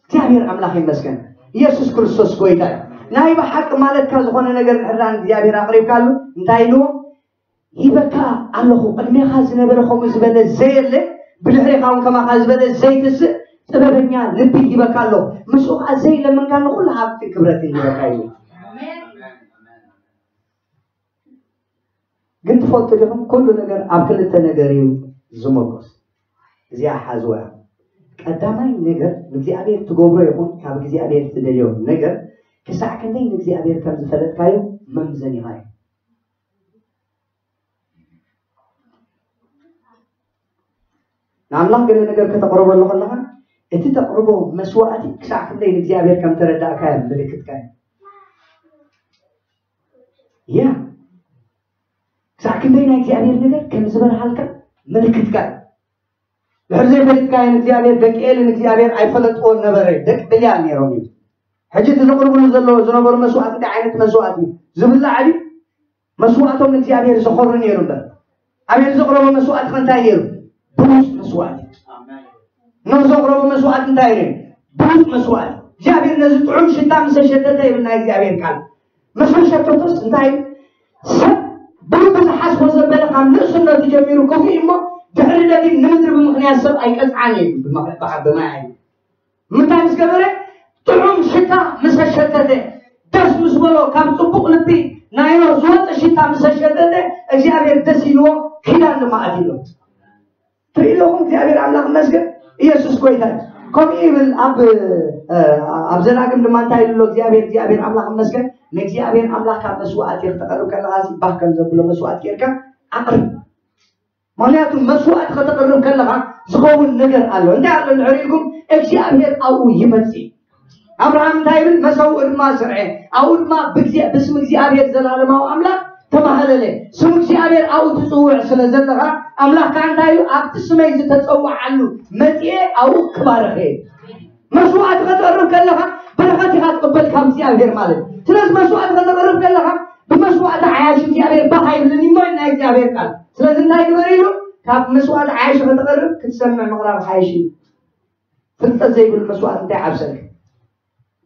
እግዚኣብሔር ኣምላኽ ይመስገን። ኢየሱስ ክርስቶስ ጎይታ እዩ። ናይ ብሓቂ ማለትካ ዝኾነ ነገር ንሕራን እግዚኣብሔር ኣቕሪብካሉ እንታይ ኢልዎ? ሂበካ ኣለኹ። ቅድሜኻ ዝነበረ ከምኡ ዝበለ ዘየለ ብድሕሬኻ እውን ከማኻ ዝበለ ዘይትስእ ጥበበኛ ልቢ ሂበካ ኣለኹ። ምስኡ ከዓ ዘይለመንካ ንኹሉ ሃብትን ክብረትን ሂበካ እዩ። ግን ትፈልጡ ዲኹም ኩሉ ነገር ኣብ ክልተ ነገር እዩ ዝመርኮስ። እዚኣ ሓዝዋ እያ። ቀዳማይ ነገር ንእግዚኣብሔር ትገብሮ ይኹን ካብ እግዚኣብሔር ትደልዮ ነገር ክሳዕ ክንደይ ንእግዚኣብሔር ከም ዝፈለጥካዮ መምዘኒኻ እዩ። ንኣምላኽ ገለ ነገር ከተቕርበሉ ከለኻ እቲ ተቕርቦ መስዋእቲ ክሳዕ ክንደይ ንእግዚኣብሔር ከም ተረዳእካዮ ምልክትካ እዩ። ያ ክሳዕ ክንደይ ናይ እግዚኣብሔር ነገር ከም ዝበርሃልካ ምልክትካ እዩ። ድሕሪ ዘይፈሊጥካዮ ንእግዚኣብሔር ደቂ ኤሊ ንእግዚኣብሔር ኣይፈለጥዎን ነበረ። ደቂ ብልያል ነይሮም እዩ። ሕጂ እቲ ዘቕርብሉ ዘለዉ ዝነበሩ መስዋእቲ እንታይ ዓይነት መስዋእቲ እዩ? ዝብላዕ ድዩ? መስዋእቶም ንእግዚኣብሔር ዘኾሪ ነይሩ እምበር ኣቤል ዘቕረቦ መስዋእቲ ከ እንታይ ነይሩ? ብሉፅ መስዋእቲ። ኖህ ዘቕረቦ መስዋእቲ እንታይ ነይሩ? ብሉፅ መስዋእቲ። እግዚኣብሔር ነዚ ጥዑም ሽታ ምስ ኣሸተተ ይብል ናይ እግዚኣብሔር ቃል። ምስ ኣሸተቶስ እንታይ? ሰብ ብልቡ ዝሓስቦ ዘበለ ካብ ንእስነቱ ጀሚሩ ክፉእ እሞ ድሕሪ ደጊም ንምድሪ ብምኽንያት ሰብ ኣይቀፅዓን እዩ ብማይ እዩ ምንታይ ምስ ገበረ? ጥዑም ሽታ ምስ ኣሸተተ፣ ደስ ምስ በሎ፣ ካብ ጽቡቕ ልቢ ናይ ኖህ ዝወጽእ ሽታ ምስ ኣሸተተ፣ እግዚኣብሔር ደስ ኢልዎ፣ ኪዳን ድማ ኣትዩሎም። ትርኢ ኣለኹም፣ እግዚኣብሔር ኣምላኽ ይመስገን፣ ኢየሱስ ጐይታ እዩ። ከምኡ ይብል ኣብ፣ እ፣ ኣብ ዘዳግም ድማ እንታይ ኢሉ ኣሎ እግዚኣብሔር? እግዚኣብሔር ኣምላኽ ይመስገን፣ ንእግዚኣብሔር ኣምላኽካ መስዋእቲ ክተቕርብ ከለኻሲ ባህ ከም ዘብሎ መስዋእቲ ጌርካ ኣቕርብ። ምኽንያቱ መስዋእቲ ከተቕርብ ከለኻ ዝኸውን ነገር ኣሎ። እንታይ ኣሎ እንድሕር ኢልኩም እግዚኣብሔር ኣብኡ ይመጽእ። ኣብርሃም እንታይ ይብል? መሰውኡ ድማ ስርዐ፣ ኣብኡ ድማ ብግዜ ብስም እግዚኣብሔር ዘላለማዊ ኣምላኽ ተባህለለ። ስም እግዚኣብሔር ኣብኡ ትጽውዕ ስለ ዘለኻ ኣምላኽ ከኣ እንታይ ኢሉ? ኣብቲ ስመይ ዝተጸውዓሉ መጺኤ ኣብኡ ክባርኸ እየ። መስዋእቲ ከተቕርብ ከለኻ በረኸት ኢኻ ትቕበል ካብ እግዚኣብሔር ማለት እዩ። ስለዚ መስዋእቲ ከተቕርብ ከለኻ ብመስዋእቲ ዓያሽ እግዚኣብሔር ባህ ኣይብልን እዩ ናይ እግዚኣብሔር ቃል። ስለዚ እንታይ ግበር ኢሉ? ካብ መስዋእቲ ዓያሽ ከተቕርብ ክትሰምዕ ምቕራብ ሓይሽ እዩ። ፍልጠት ዘይብሉ መስዋእቲ እንታይ ዓብሰልካ?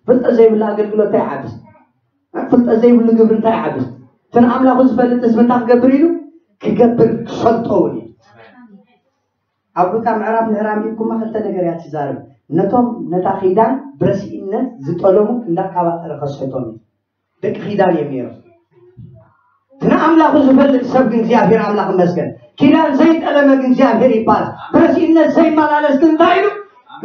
ፍልጠት ዘይብሉ ኣገልግሎት እንታይ ዓብስ? ፍልጠት ዘይብሉ ግብሪ እንታይ ዓብስ? እቲ ንኣምላኹ ዝፈልጥ ህዝቢ እንታይ ክገብር ኢሉ? ክገብር ክሰልጦ እውን እዩ። ኣብ ሉቃ ምዕራፍ ምዕራፍ ኢልኩማ ክልተ ነገር እያ ትዛረብ። ነቶም ነታ ኺዳን ብረሲእነት ዝጠለሙ እንዳቃባጠረ ከስሕቶም እዩ። ደቂ ኺዳን እዮም ነይሮም። እቲ ንኣምላኹ ዝፈልጥ ሰብ ግን እግዚኣብሔር ኣምላኽ ይመስገን። ኪዳን ዘይጠለመ ግን እግዚኣብሔር ይባል። ብረሲእነት ዘይመላለስ ግን እንታይ ኢሉ?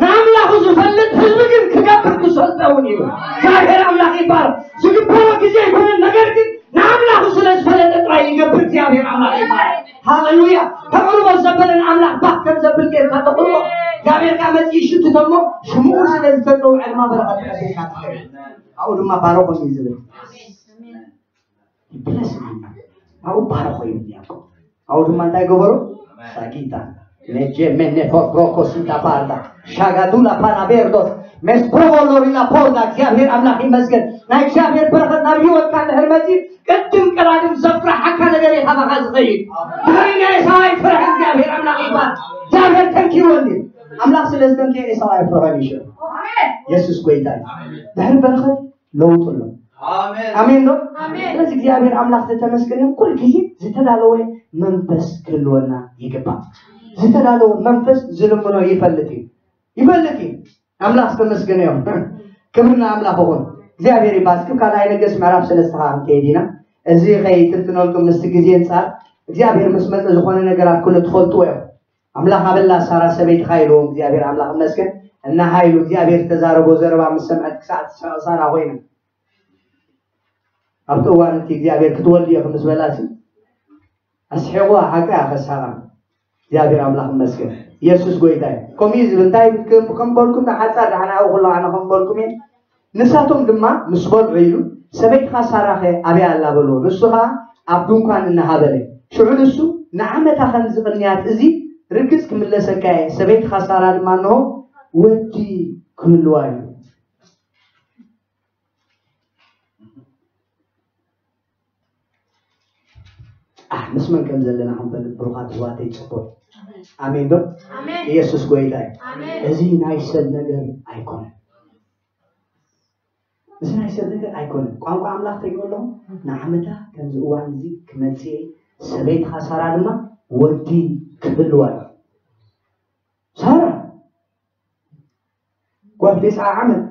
ንኣምላኹ ዝፈልጥ ህዝቢ ግን ክገብር ክሰልጠውን እዩ። እግዚኣብሔር ኣምላኽ ይባል። ዝግበሮ ግዜ ይኹንን ነገር ግን ንኣምላኹ ስለ ዝፈለጠ ጥራይ ይገብር እግዚኣብሔር ኣምላኽ ይባል። ሃሌሉያ። ተቕርቦ ዘበለ ንኣምላኽ ባህ ከም ዘብል ጌርካ ተቕርቦ። እግዚኣብሔር ካብ መጺኡ ይሽትቶ እሞ ሽምኡ ስለ ዝተጸውዐ ድማ በረኸት ተቐቢልካ ትኸይድ። ኣብኡ ድማ ባረኾም እዩ ዝብል። ይብለስ ኣብኡ ባረኾ ይብል ያዕቆብ። ኣብኡ ድማ እንታይ ገበሩ? ሳጊታ ነጀ መኔፎክሮኮሲታ ፓርዳ ሻጋዱላ ፓናቤርዶስ ሜስፕሮቮሎሪላ ፖርዳ። እግዚኣብሔር ኣምላኽ ይመስገን። ናይ እግዚኣብሔር በረኸት ናብ ህይወትካ እንድሕር መፂ ቅድም ቀዳድም ዘፍራሓካ ነገር እዩ ካባኻ ዝኸይድ። ድሕሪ ናይ ሰብኣይ ፍርሒ እግዚኣብሔር ኣምላኽ ይባል። እግዚኣብሔር ተንኪወኒ ኣምላኽ ስለ ዝተንከየ ኤሳው ኣይፍረኸን እዩ ሽዑ። የሱስ ጎይታ እዩ። ድሕሪ በረኸት ለውጡ ኣሎ። ኣሜን። ኣሜን ዶ? ኣሜን። ስለዚ እግዚኣብሔር ኣምላኽ ዝተመስገነ ይሁን። ኩሉ ግዜ ዝተዳለወ መንፈስ ክህልወና ይግባእ። ዝተዳለወ መንፈስ ዝልምኖ ይፈልጥ እዩ። ይፈልጥ እዩ። ኣምላኽ ዝተመስገነ ይሁን። ክብሪ ንኣምላኽ ይኹን። እግዚኣብሔር ይባርክ። ካልኣይ ነገስት ምዕራፍ ሰለስተ ከዓ ክንከይድ ኢና። እዚ ከይትንትነልኩም ምስቲ ግዜ ኣንጻር እግዚኣብሔር ምስ መጸ ዝኾነ ነገራት ኩሉ ትፈልጥዎ እዮም። ኣምላኽ ኣበላ ሳራ ሰበይትኻ ኢልዎ እግዚኣብሔር ኣምላኽ ይመስገን። እና ሃይሉ እግዚኣብሔር ዝተዛረቦ ዘረባ ምስ ሰምዐት ክሳዕ ትስሕቕ ሳራ ኮይና። ኣብቲ እዋን እቲ እግዚኣብሔር ክትወልድ ኢኺ ምስ በላሲ ኣስሒቕዋ ሓቂ ኣኸሳራ እግዚኣብሔር ኣምላኽ ይመስገን። ኢየሱስ ጎይታ እዩ። ከምኡ እዩ ዝብል እንታይ ከም- ከም በልኩም ንሓጻር ዳሕና ኣብኡ ከለኹ ኣነ ከም በልኩም እየ። ንሳቶም ድማ ምስ በልዑ ኢሉ ሰበይትኻ ሳራኸ ኣበይ ኣላ በልዎ። ንሱ ኸዓ ኣብ ድንኳን እናሃበለ ሽዑ ንሱ ንዓመታ ከም ዝቕንያት እዚ ርግጽ ክምለሰካ እየ። ሰበይትኻ ሳራ ድማ እንሆ ወዲ ክህልዋ እዩ። ኣህ ምስ መን ከም ዘለና ክንፈልጥ ብሩኻት ኣሕዋተይ ጽቡቕ። ኣሜን ዶ? ኣሜን። ኢየሱስ ጎይታ እዩ። ኣሜን። እዚ ናይ ሰብ ነገር ኣይኮነን። እዚ ናይ ሰብ ነገር ኣይኮነን። ቋንቋ ኣምላኽ ተሪኦ ኣለኹ። ንዓመታ ከምዚ እዋን እዚ ክመጽእ እየ፣ ሰበይትኻ ሳራ ድማ ወዲ ክህልዋ እዩ። ሳራ ጓል ተስዓ ዓመት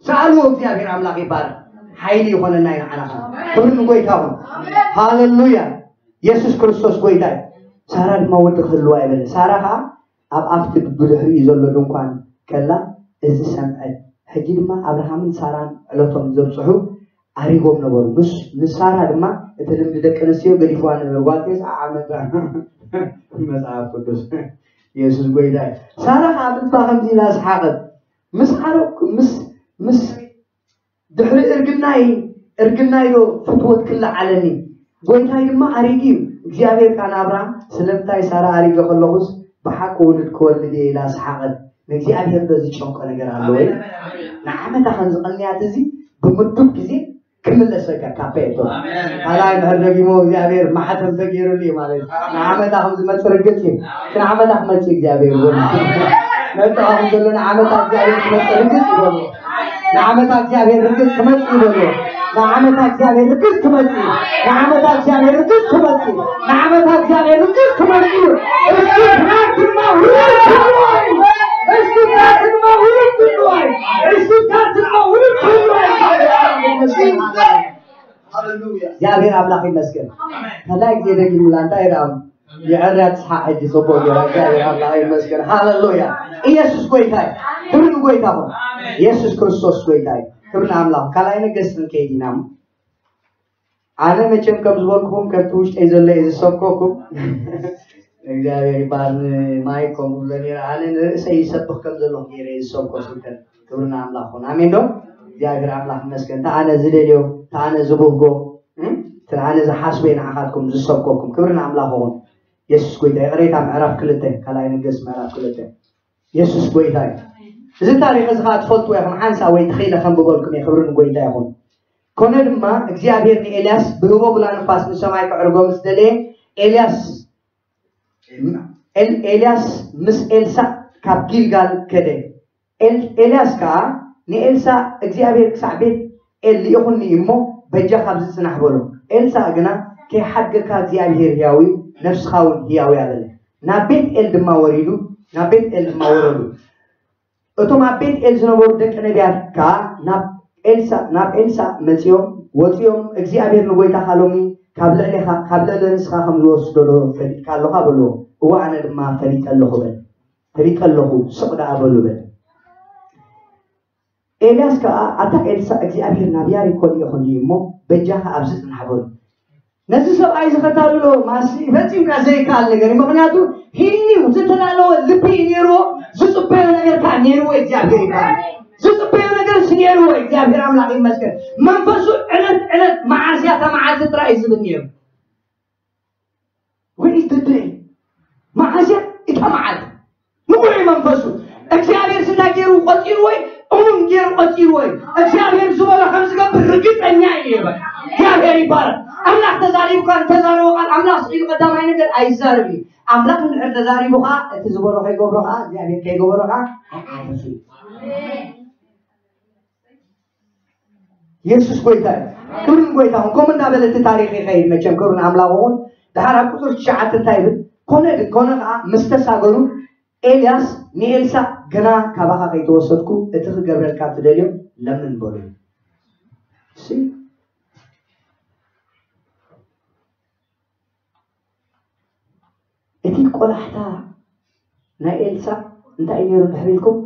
ሰኣልዎ እግዚኣብሔር ኣምላኽ ይባረክ። ሓይሊ ይኾነና እዩ ንዓና ኸዓ። ክብሪ ንጎይታ ይኹን። ሃሌሉያ። የሱስ ክርስቶስ ጎይታ እዩ። ሳራ ድማ ወዲ ክህልዋ ይበለ። ሳራ ኸዓ ኣብ ኣብቲ ብድሕሪኡ ዘሎ ድንኳን ከላ እዚ ሰምዐት። ሕጂ ድማ ኣብርሃምን ሳራን ዕለቶም ዘብፅሑ ኣሪጎም ነበሩ። ምስ ንሳራ ድማ እቲ ልምዲ ደቂ ኣንስትዮ ገዲፍዋ ነበረ። ጓል ተስዓ ዓመት መጽሓፍ ቅዱስ የሱስ ጎይታ እዩ። ሳራ ከዓ ብልባ ከምዚ ኢላ ሰሓቐት። ምስ ዓረኩ ምስ ምስ ድሕሪ እርግናይ እርግናይ ዶ ፍትወት ክለዓለኒ? ጎይታይ ድማ ኣሪጉ እዩ። እግዚኣብሔር ከዓ ንኣብርሃም ስለምንታይ ሳራ ኣሪገ ከለኹስ ብሓቂ ውሉድ ክወልድ እየ ኢላ ሰሓቐት። ንእግዚኣብሔር ዶ ዝጨንቆ ነገር ኣለዎ? ንዓመታ ከም ዝቐንያት እዚ ብምዱብ ግዜ ክምለሰካ ካፈ እቶ ካልኣይ ድሕር ደጊሞ እግዚኣብሔር ማሕተም ተገይሩሉ እዩ ማለት እዩ። ንዓመታ ከም ዝመፅእ ርግፅ እዩ። ንዓመታ ክመፅእ እግዚኣብሔር ይበሉ። መጥዓ ከም ዘሎ ንዓመታ እግዚኣብሔር ክመፅእ ርግፅ ይበሉ። ንዓመታ እግዚኣብሔር ርግፅ ክመፅእ ይበሉ። ንዓመታ እግዚኣብሔር ርግፅ ክመፅእ እዩ። ንዓመታ እግዚኣብሔር ርግፅ ክመፅእ እዩ። ንዓመታ እግዚኣብሔር ርግፅ ክመፅእ እዩ። እሱ ትናንትና ውሉድ ክህልዎ እዩ። እሱ ትናንትና ውሉድ ክህልዎ እዩ። እሱ ትናንትና ውሉድ ክህልዎ እዩ። ሃሌሉያ። እግዚኣብሔር ኣምላኽ ይመስገን። ካልኣይ ግዜ ደጊሙላ እንታይ ደኣ የዐርያ ትስሓ ሕጂ ጽቡቕ ገይራ እግዚኣብሔር ኣምላኽ ይመስገን። ሃሌሉያ። ኢየሱስ ጎይታ እዩ። ክብሪ ንጎይታ ይኹን። ኢየሱስ ክርስቶስ ጎይታ እዩ። ክብሪ ንኣምላኽ። ካልኣይ ነገስት ክንከይድ ኢና። ኣነ መቸም ከም ዝበልኩኹም ከብቲ ውሽጠይ ዘሎ እየ ዝሰብከኩም። እግዚኣብሔር ይባል። ማይ ከምኡ ብሎ ነይረ። ኣነ ንርእሰይ ይሰብኽ ከም ዘለኹ ገይረ እየ ዝሰብኮ ስብከት። ክብሪ ንኣምላኽ ይኹን። ኣሜን ዶ? እግዚኣብሔር ኣምላኽ ይመስገን። እታ ኣነ ዝደልዮ፣ እታ ኣነ ዝብህጎ፣ እም? እታ ኣነ ዝሓስቦ እየ ንዓኻትኩም ዝሰብከኩም። ክብሪ ንኣምላኽ ይኹን። የሱስ ጎይታ። ይቕሬታ ምዕራፍ ክልተ፣ ካልኣይ ነገስት ምዕራፍ ክልተ። የሱስ ጎይታ እዩ። እዚ ታሪኽ እዚ ኸዓ ትፈልጥዎ ኢኹም። ሓንሳእ ወይ ተኺለ ከንብበልኩም እየ። ክብሪ ንጎይታ ይኹን። ኮነ ድማ እግዚኣብሔር ንኤልያስ ብህቦብላ ንፋስ ንሰማይ ከዕርጎ ምስ ደለየ ኤልያስ ኤል- ኤልያስ ምስ ኤልሳእ ካብ ጊልጋል ከደ። ኤል- ኤልያስ ከኣ ንኤልሳእ እግዚኣብሔር ክሳዕ ቤት ኤል ልኢኹኒ እዩ እሞ በጃኻ ኣብዚ ጽናሕ በሎ። ኤልሳእ ግና ከይሓድገካ እግዚኣብሔር ህያው እዩ፣ ነፍስኻ እውን ህያው እያ በለ። ናብ ቤት ኤል ድማ ወሪዱ ናብ ቤት ኤል ድማ ወረዱ። እቶም ኣብ ቤት ኤል ዝነበሩ ደቂ ነቢያት ከኣ ናብ ኤልሳእ ናብ ኤልሳእ መጺኦም ወጺኦም እግዚኣብሔር ንጎይታኻ ሎሚ ካብ ልዕሌኻ ካብ ልዕሊ ርእስኻ ከም ዝወስዶ ዶ ፈሊጥካ ኣለኻ በልዎ። እወ ኣነ ድማ ፈሊጠ ኣለኹ በል። ፈሊጠ ኣለኹ ስቕ ደኣ በሉ በል። ኤልያስ ከኣ ኣታ ኤልሳእ እግዚኣብሔር ናብ ያሪኮ ልኢኹኒ እዩ እሞ በጃኻ ኣብዚ ጽናሕ በሉ። ነዚ ሰብኣይ እዚ ከታልሎ ማሲ ፈጺምካ ዘይከኣል ነገር እዩ። ምኽንያቱ ሂኒው ዝተላለወ ልቢ እዩ ነይርዎ፣ ዝጽበዮ ነገር ከዓ ነይርዎ። እግዚኣብሔር ይባል ዝጽበዮ ነገር ሲ ነይርዎ። እግዚኣብሔር ኣምላኽ ይመስገን። መንፈሱ ዕለት ዕለት መዓስያ እታ መዓልቲ ጥራይ እዩ ዝብል ነይሩ። Where is the day? መዓስያ እታ መዓልቲ ንቑሕ እዩ መንፈሱ። እግዚኣብሔር ስንታይ ገይሩ ቆፂርዎ እዩ? እሙን ገይሩ ቆፂርዎ እዩ። እግዚኣብሔር ዝበሎ ከም ዝገብር ርግፀኛ እዩ ነይሩ። በቃ እግዚኣብሔር ይባረክ። ኣምላኽ ተዛ ተዛሪቡ ቃል ኣምላኽ ስኢሉ ቀዳማይ ነገር ኣይዛረብ እዩ። ኣምላኽ እንድሕር ተዛሪቡ ኸዓ እቲ ዝበሎ ከይገብሮ ኸዓ እግዚኣብሔር ከይገበሮ ኸዓ ኣይዓርፍን እዩ። የሱስ ጎይታ እዩ። ክብሪ ንጎይታ ይኹን። ከምኡ እንዳበለ እቲ ታሪኽ ይኸይድ መቸም፣ ክብሪ ንኣምላኽ ይኹን። ድሓር ኣብ ቁፅሪ ትሽዓተ እንታይ ይብል? ኮነ ግን፣ ኮነ ኸዓ ምስ ተሳገሩ ኤልያስ ንኤልሳእ፣ "ግና ካባኻ ከይተወሰድኩ እቲ ክገብረልካ ትደልዮ ለምን" በሎ። እሺ፣ እቲ ቆላሕታ ናይ ኤልሳእ እንታይ እዩ ነይሩ ድሕሪ ኢልኩም?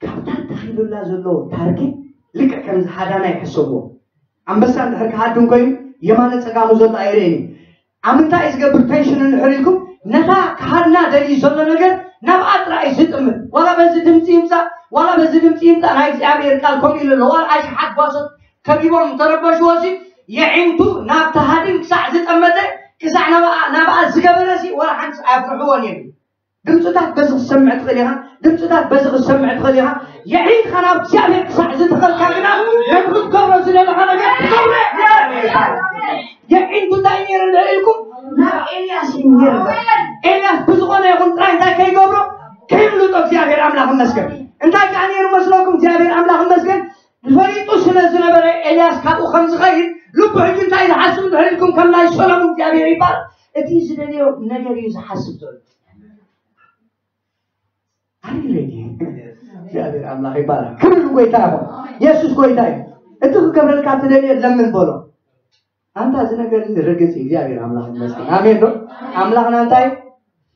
ካብታ ተኺሉላ ዘሎ ታርጌት ልክዕ ከምዚ ሃዳና ይሕሰብዎ። ኣንበሳ እንድሕር ክሃድን ኮይኑ የማነ ጸጋሙ ዘሎ ኣይርእን እዩ። ኣብ ምንታይ እዩ ዝገብር ቴንሽን እንድሕር ኢልኩም? ነታ ክሃድና ደልዩ ዘሎ ነገር ናብኣ ጥራይ እዩ ዝጥምት። ዋላ በዚ ድምፂ ይምፃእ፣ ዋላ በዚ ድምፂ ይምፃእ፣ ናይ እግዚኣብሔር ቃል ከምኡ ኢሉ ኣሎ። ዋላ ኣሽሓት ጓሶት ከቢቦም እንተረበሽዎ ሲ የዒንቱ ናብቲ ሃድን ክሳዕ ዝጠመተ፣ ክሳዕ ናብኣ ናብኣ ዝገበረ ሲ ዋላ ሓንቲ ኣየፍርሕዎን እዮም። ድምፅታት በዚ ክትሰምዕ ትኽእል ኢኻ። ድምፅታት በዚ ክትሰምዕ ትኽእል ኢኻ። የዒንትኻ ናብ እግዚኣብሔር ክሳዕ ዝተኸልካ ግና ነቲ ክትገብሮ ዝደለኻ ነገር ትገብሮ። የዒንቱ እንታይ ነይሩ እንድሕር ኢልኩም? ናብ ኤልያስ እዩ ነይሩ። ኤልያስ ብዝኾነ ይኹን ጥራይ እንታይ ከይገብሮ? ከይምልጦ። እግዚኣብሔር ኣምላኽ ይመስገን። እንታይ ከዓ ነይሩ መስለኩም? እግዚኣብሔር ኣምላኽ ይመስገን። ፈሊጡ ስለ ዝነበረ ኤልያስ ካብኡ ከም ዝኸይድ ልቡ ሕጂ እንታይ ዝሓስብ እንድሕር ኢልኩም? ከም ናይ ሰሎም እግዚኣብሔር ይባል። እቲ ዝደልዮ ነገር እዩ ዝሓስብ ዘሎ። ኣሪሬዲ እግዚኣብሔር ኣምላኽ ይባላል። ክብሪ ንጎይታ ይኹን። የሱስ ጎይታ እዩ። እቲ ክገብረልካ ትደልዮ ለምን በሎ። ኣንታ እዚ ነገር እዚ ርግጽ እዩ። እግዚኣብሔር ኣምላኽ ይመስገን። ኣሜን ዶ? ኣምላኽና እንታይ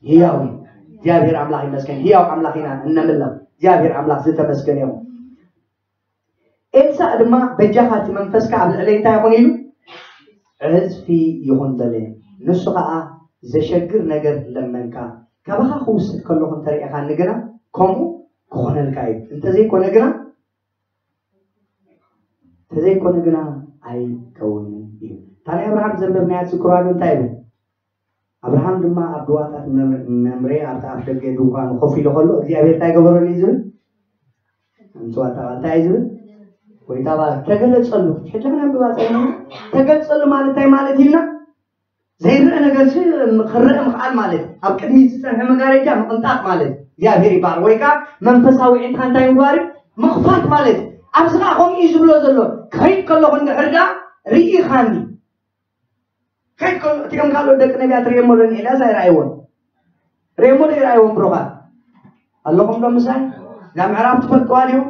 ህያው እዩ። እግዚኣብሔር ኣምላኽ ይመስገን። ህያው ኣምላኽ ኢና እነምልኽ። እግዚኣብሔር ኣምላኽ ዝተመስገነ ይኹን። ኤልሳእ ድማ በጃኻ እቲ መንፈስካ ኣብ ልዕለይ እንታይ ይኹን ኢሉ ዕጽፊ ይኹን በለ። ንሱ ኸዓ ዘሸግር ነገር ለመንካ። ካባኻ ክውስድ ከለኹ እንተሪእኻኒ ግና ከምኡ ክኾነልካ እዩ። እንተዘይኮነ ግና እንተዘይኮነ ግና ኣይከውንን እዩ። እታ ናይ ኣብርሃም ዘንበብናያ ትዝክርዋ ዶ? እንታይ ይብል? ኣብርሃም ድማ ኣብ ዱባታት መም- መምሬ ኣብቲ ኣፍ ደገ ድንኳኑ ኮፍ ኢሉ ከሎ እግዚኣብሔር እንታይ ገበረሉ እዩ ዝብል? ኣምፅዋ እታ ቃል እንታይ እዩ ዝብል? ጎይታ ባር ተገለፀሉ። ሕጂ ክነንብባ ፀኒሕና። ተገልፀሉ ማለት እንታይ ማለት ኢልና? ዘይረአ ነገር ሲ ክረአ ምኽኣል ማለት እዩ። ኣብ ቅድሚት ዝፀንሐ መጋረጃ ምቕንጣጥ ማለት እዩ። እግዚኣብሔር ይባር ወይ ከዓ መንፈሳዊ ዒንትኻ እንታይ ምግባር እዩ? ምኽፋት ማለት እዩ። ኣብዚ ከዓ ከምኡ እዩ ዝብሎ ዘሎ። ክኸይድ ከለኹ እንድሕር ደኣ ርኢኻኒ። ከይድ ከሎ እቲኦም ካልኦት ደቂ ነቢያት ርእየሞ ዶ ንኤልያስ ኣይረኣይዎን? ርእየሞ ዶ ይረኣይዎም ብሩኻት? ኣለኹም ዶ ምሳይ? እዛ ምዕራፍ ትፈልጥዋ ዲኹም?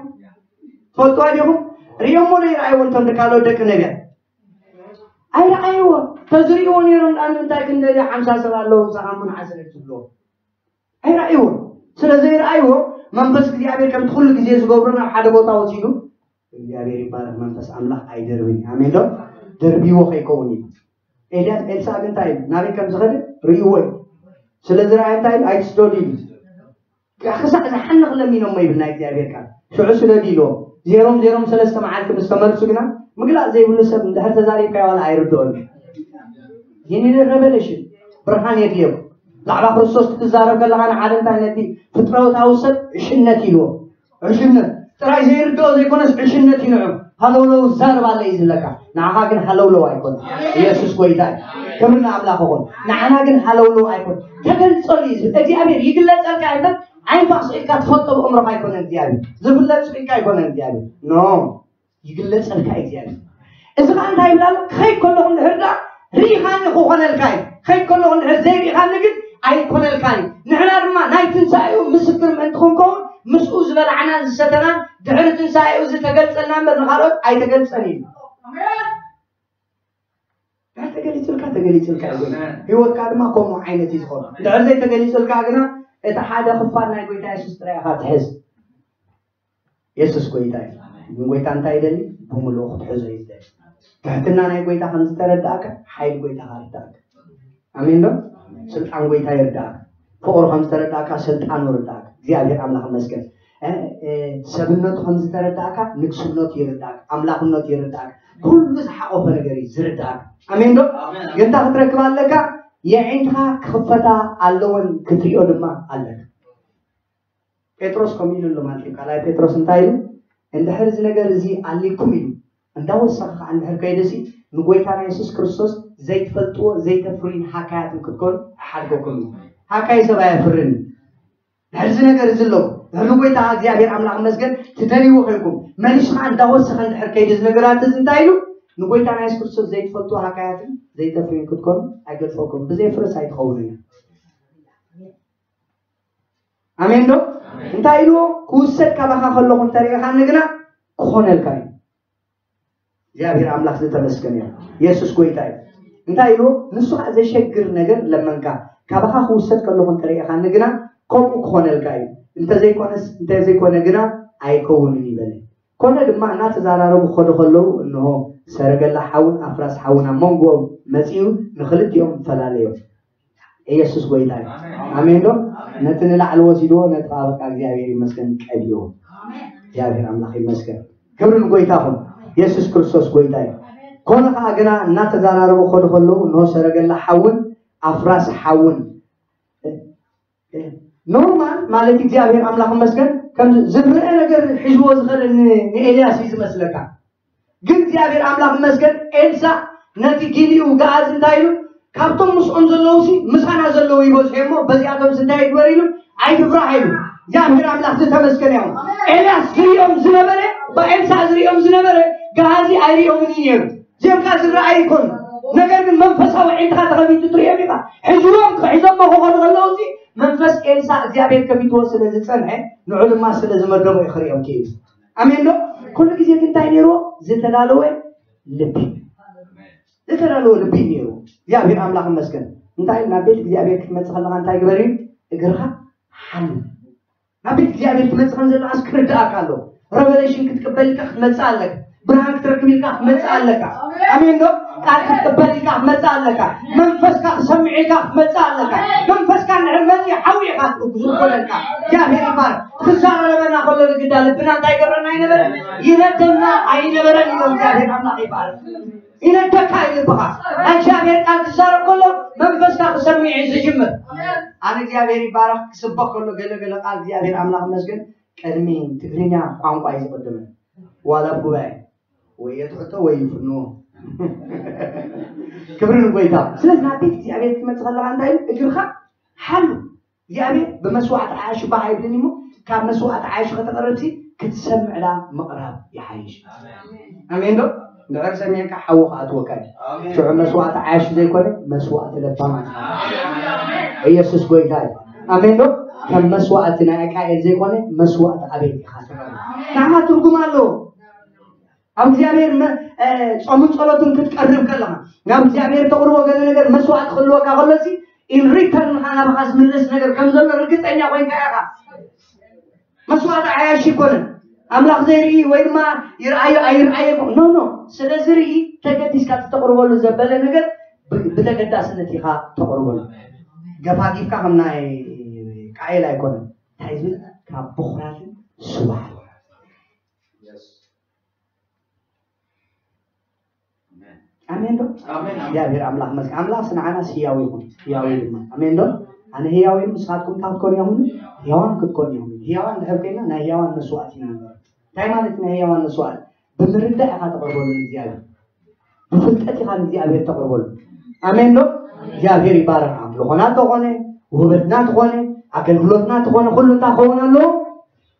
ትፈልጥዋ ዲኹም? ርእየሞ ዶ ይረኣይዎ እንቶም ካልኦት ደቂ ነቢያት? ኣይረኣይዎ። ተዝርእይዎ ነይሮም ደኣ ንምንታይ ክንደልያ ሓምሳ ሰብ ኣለዉ ምሳኻ እሞ ንዓ ስለ ትብልዎ? ኣይረኣይዎ። ስለ ዘይረኣይዎ መንፈስ እግዚኣብሔር ከምቲ ኩሉ ግዜ ዝገብሮ ናብ ሓደ ቦታ ወሲዱ እግዚኣብሔር ይባረክ። መንፈስ ኣምላኽ ኣይደርብን እዩ። ኣሜን ዶ? ደርብይዎ ከይከውን እዩ። ኤልያስ ኤልሳዕ ግን እንታይ እዩ? ናበይ ከም ዝኸደ ርእይዎ እዩ። ስለ ዝረኣየ እንታይ እዩ? ኣይትስደዱ እዩ። ክሳዕ ዝሓንኽ ለሚኖሞ ይብል ናይ እግዚኣብሔር ቃል። ሽዑ ስደዱ ኢልዎም። ዜሮም ዜሮም ሰለስተ መዓልቲ ምስ ተመልሱ ግና ምግላጽ ዘይብሉ ሰብ እንድሕር ተዛሪብካዮ ዋላ ኣይርድኦን እዩ። ይህንን ሬቨሌሽን ብርሃን የድልየኩም። ብዛዕባ ክርስቶስ ክትዛረብ ከለኻ ንሓደ እንታይ ነቲ ፍጥረታዊ ሰብ ዕሽነት ኢልዎ። ዕሽነት ጥራይ ዘይርድኦ ዘይኮነስ ዕሽነት እዩ ንዑ። ሃለውለው ዛረብ ኣለ እዩ ዝብለካ። ንዓኻ ግን ሃለውለው ኣይኮን። ኢየሱስ ጎይታ እዩ። ክብሪ ንኣምላኽ ይኹን። ንዓና ግን ሃለውለው ኣይኮን። ተገልጸሉ እዩ ዝብል። እግዚኣብሔር ይግለጸልካ እምበር ዓይንካ ስኢልካ ትፈልጦ ብእምሮኻ ኣይኮነን እግዚኣብሔር። ዝፍለጥ ስኢልካ ኣይኮነን እግዚኣብሔር። ኖ። ይግለጸልካ እዩ እግዚኣብሔር። እዚ ኸዓ እንታይ ይብል ኣሎ? ክኸይድ ከለኹ እንድሕር ደኣ ርኢኻኒ ክኾነልካ እዩ። ክኸይድ ከለኹ እንድሕር ዘይርኢኻኒ ግን ኣይኮነልካን እዩ። ንሕና ድማ ናይ ትንሳኤኡ ምስክር ምእንቲ ክንከውን ምስኡ ዝበላዕናን ዝሰተናን ድሕሪ ትንሳኤኡ ዝተገልጸልና እምበር ንኻልኦት ኣይተገልጸን እዩ። ድሕር ተገሊጹልካ ተገሊጹልካ እዩ። ህይወትካ ድማ ከምኡ ዓይነት እዩ ዝኾን። ድሕር ዘይተገሊጹልካ ግና እቲ ሓደ ክፋል ናይ ጎይታ የሱስ ጥራይ ኢኻ ትሕዝ። የሱስ ጎይታ እዩ። ግን ጎይታ እንታይ ይደሊ? ብምልኡ ክትሕዞ እዩ ዝደሊ። ትሕትና ናይ ጎይታ ከም ዝተረዳእካ ሓይሊ ጎይታ ርዳእካ። ኣሜን ዶ? ስልጣን ጎይታ ይርዳእካ። ፍቕሩ ከም ዝተረዳእካ ስልጣኑ ርዳእካ። እግዚኣብሔር ኣምላኽ ይመስገን። እ፣ እ፣ ሰብነቱ ከም ዝተረዳእካ ንግስነቱ ይርዳእካ። ኣምላኽነቱ ይርዳእካ። ኩሉ ዝሓቆፈ ነገር እዩ ዝርዳእካ። ኣሜን ዶ? ኣሜን። ግን እንታይ ክትረክብ ኣለካ? የዒንትኻ ክኽፈታ ኣለወን ክትሪኦ ድማ ኣለካ። ጴጥሮስ ከምኡ ኢሉ ኣሎ ማለት እዩ። ካልኣይ ጴጥሮስ እንታይ ኢሉ? እንድሕር እዚ ነገር እዚ ኣልይኩም ኢሉ እንዳወሰኸ ከዓ እንድሕር ከይደሲ ንጎይታና የሱስ ክርስቶስ ዘይትፈልጥዎ ዘይተፍርዩን ሃካያትን ክትኮኑ እሓድገኩም እዩ። ሃካይ ሰብ ኣየፍርን እዩ። ድሕሪ እዚ ነገር እዚ ኣሎ። ድሕሪ ጎይታ እግዚኣብሔር ኣምላኽ ይመስገን ትደልይዎ ኮይንኩም፣ መሊሱ ከዓ እንዳወሰኸ እንድሕር ከይዱ እዚ ነገራት እዚ እንታይ ኢሉ? ንጎይታና የሱስ ክርስቶስ ዘይትፈልጥዎ ሃካያትን ዘይተፍርዩን ክትኮኑ ኣይገድፈኩም። ብዘይ ፍረስ ኣይትኸውን እዩ። ኣሜን ዶ? እንታይ ኢልዎ? ክውሰድ ካባኻ ከለኹ እንተሪኢኻኒ ግና ክኾነልካ እዩ። እግዚኣብሔር ኣምላኽ ዝተመስገነ እዩ። የሱስ ጎይታ እዩ። እንታይ ኢልዎ? ንሱ ከዓ ዘሸግር ነገር ለመንካ፣ ካባኻ ክውሰድ ከለኹ እንተሪኢኻኒ ግና ከምኡ ክኾነልካ እዩ። እንተዘይኮነስ እንተዘይኮነ ግና ኣይከውንን ይበለ። ኮነ ድማ እናተዛራረቡ ክኸዱ ከለዉ እንሆ ሰረገላ ሓውን ኣፍራስ ሓውን ኣብ መንጎኦም መጺኡ ንኽልቲኦም ፈላለዮም። ኢየሱስ ጎይታ እዩ። ኣሜን ዶ? ነቲ ንላዕሊ ወሲድዎ ነቲ ከዓ በቃ እግዚኣብሔር ይመስገን ቀልዎ። እግዚኣብሔር ኣምላኽ ይመስገን። ክብሪ ንጎይታ ይኹን። የሱስ ክርስቶስ ጎይታ እዩ። ኮነ ከዓ ግና እናተዛራረቡ ክኸዱ ከለዉ እንሆ ሰረገላ ሓውን ኣፍራስ ሓውን ኖርማል ማለት እግዚኣብሔር ኣምላኽ ይመስገን ከም ዝረአ ነገር ሒዝዎ ዝኸደ ን- ንኤልያስ እዩ ዝመስለካ። ግን እግዚኣብሔር ኣምላኽ ይመስገን ኤልሳዕ ነቲ ጊልኡ ገዓዝ እንታይ ኢሉ ካብቶም ምስኦም ዘለዉ ሲ ምሳና ዘለዉ ይበዝሑ እሞ በዚኣቶም እንታይ ይግበር ኢሉ ኣይትፍራሕ ኢሉ። እግዚኣብሔር ኣምላኽ ዝተመስገነ ይኹን። ኤልያስ ዝሪኦም ዝነበረ ብኤልሳዕ ዝሪኦም ዝነበረ ገሃዚ ኣይሪኦምን እዩ ነይሩ። እዚኦም ከኣ ዝረኣዩ ይኮኑ። ነገር ግን መንፈሳዊ ዓይንትኻ ተኸፊቱ ትርእዮም ኢኻ። ሕዝዎም ክሕዞሞ ክኾኑ ከለዉ እዚ መንፈስ ኤልሳ እግዚኣብሔር ከፊትዎ ስለ ዝጸንሐ ንዑ ድማ ስለ ዝመደቦ እዩ ክርእዮም ክኢሉ። ኣሜን ዶ? ኩሉ ግዜ ግን እንታይ ነይርዎ? ዝተዳለወ ልቢ። ዝተዳለወ ልቢ እዩ ነይርዎ። እግዚኣብሔር ኣምላኽ ይመስገን። እንታይ ናብ ቤት እግዚኣብሔር ክትመጽእ ከለኻ እንታይ ግበር እዩ? እግርኻ ሓሉ። ናብ ቤት እግዚኣብሔር ትመጽእ ከም ዘለኻስ ክርድኣካ ኣሎ። ረቨሌሽን ክትቅበል ኢልካ ክትመጽእ ኣለካ። ብርሃን ክትረክብ ኢልካ ክትመጽእ ኣለካ። ኣሜን ዶ? ቃል ክትቅበል ኢልካ ክትመጽእ ኣለካ። መንፈስካ ክሰምዕ ኢልካ ክትመጽእ ኣለካ። መንፈስካ እንድሕር መጺኡ ሓዊ ኢኻ ትእግዙ ኮነልካ። እግዚኣብሔር ይባረክ። ክዛረበና ከሎ ንግዳ ልብና እንታይ ይገብረና ኣይነበረን? ይነደና ኣይነበረን ኢሎም። እግዚኣብሔር ኣምላኽ ይባረክ። ይነደካ እዩ ልብኻ። ናይ እግዚኣብሔር ቃል ክዛረብ ከሎ መንፈስካ ክሰምዕ እዩ ዝጅምር። ኣነ እግዚኣብሔር ይባረክ ክስበክ ከሎ ገለ ገለ ቃል እግዚኣብሔር ኣምላኽ ይመስገን ቅድሚ ትግርኛ ቋንቋ እዩ ዝቕድመ። ዋላ ኣብ ጉባኤ ወይ የትሕቶ ወይ ይፍንዎ። ክብሪ ንጎይታ። ስለዚ ናብ ቤት እግዚኣብሔር ክትመጽእ ከለኻ እንታይ እዩ? እግርኻ ሓሉ እግዚኣብሔር ብመስዋዕቲ ዓያሹ ባህ ኣይብልን እሞ ካብ መስዋዕቲ ዓያሹ ከተቕርብሲ ክትሰምዕላ ምቕራብ ይሓይሽ። ኣሜን ዶ? እንድሕር ሰሚዕካ ሓዊ ክኣትወካ እዩ። ሽዑ መስዋዕቲ ዓያሹ ዘይኮነ መስዋዕቲ ለባማት ኢየሱስ ጎይታ እዩ። ኣሜን ዶ? ከም መስዋዕቲ ናይ ኣቃኤል ዘይኮነ መስዋዕቲ ኣቤል ኢኻ ትቐርብ። ንዓኻ ትርጉም ኣለዎ። ኣብ እግዚኣብሔር መ- እ፣ ጾምን ጸሎትን ክትቀርብ ከለኻ ናብ እግዚኣብሔር ተቕርቦ ገለ ነገር መስዋዕቲ ክህልወካ ከሎ ሲ ኢን ሪተርን ኻ ናባኻ ዝምለስ ነገር ከም ዘሎ ርግጸኛ ኮይንካ ኢኻ። መስዋዕቲ ዓያሽ ይኮነን ኣምላኽ ዘይርኢ ወይ ድማ ይርኣዮ ኣይርኣዮ ይኮን ኖ ኖ ስለ ዝርኢ ተገዲስካ ተተቕርበሉ ዘበለ ነገር ብ- ብተገዳስነት ኢኻ ተቕርበሉ። ገፋጊፍካ ከም ናይ ቃኤል ኣይኮነን እንታይ ዝብል ካብ ብኹራትን ስዋዕን ኣሜን ዶ? እግዚኣብሔር ኣምላኽ መስገን ኣምላኽ ንዓናስ ህያው ይኹን ህያው ድማ ኣሜን ዶ? ኣነ ህያው እዩ ንስኻትኩም እንታይ ክትኮኑ ኢኹም? ህያዋን ክትኮኑ ኢኹም። ህያዋን ድሕር ኮይና ናይ ህያዋን መስዋዕቲ ኢና ንገብር። እንታይ ማለት ናይ ህያዋን መስዋዕቲ? ብምርዳእ ኢኻ ተቕርበሉ ንእግዚኣብሔር። ብፍልጠት ኢኻ ንእግዚኣብሔር ተቕርበሉ። ኣሜን ዶ? እግዚኣብሔር ይባረክ። ኣምልኾና ተኾነ ውህበትና ተኾነ ኣገልግሎትና ተኾነ ኩሉ እንታይ ክኸውን ኣለዎ?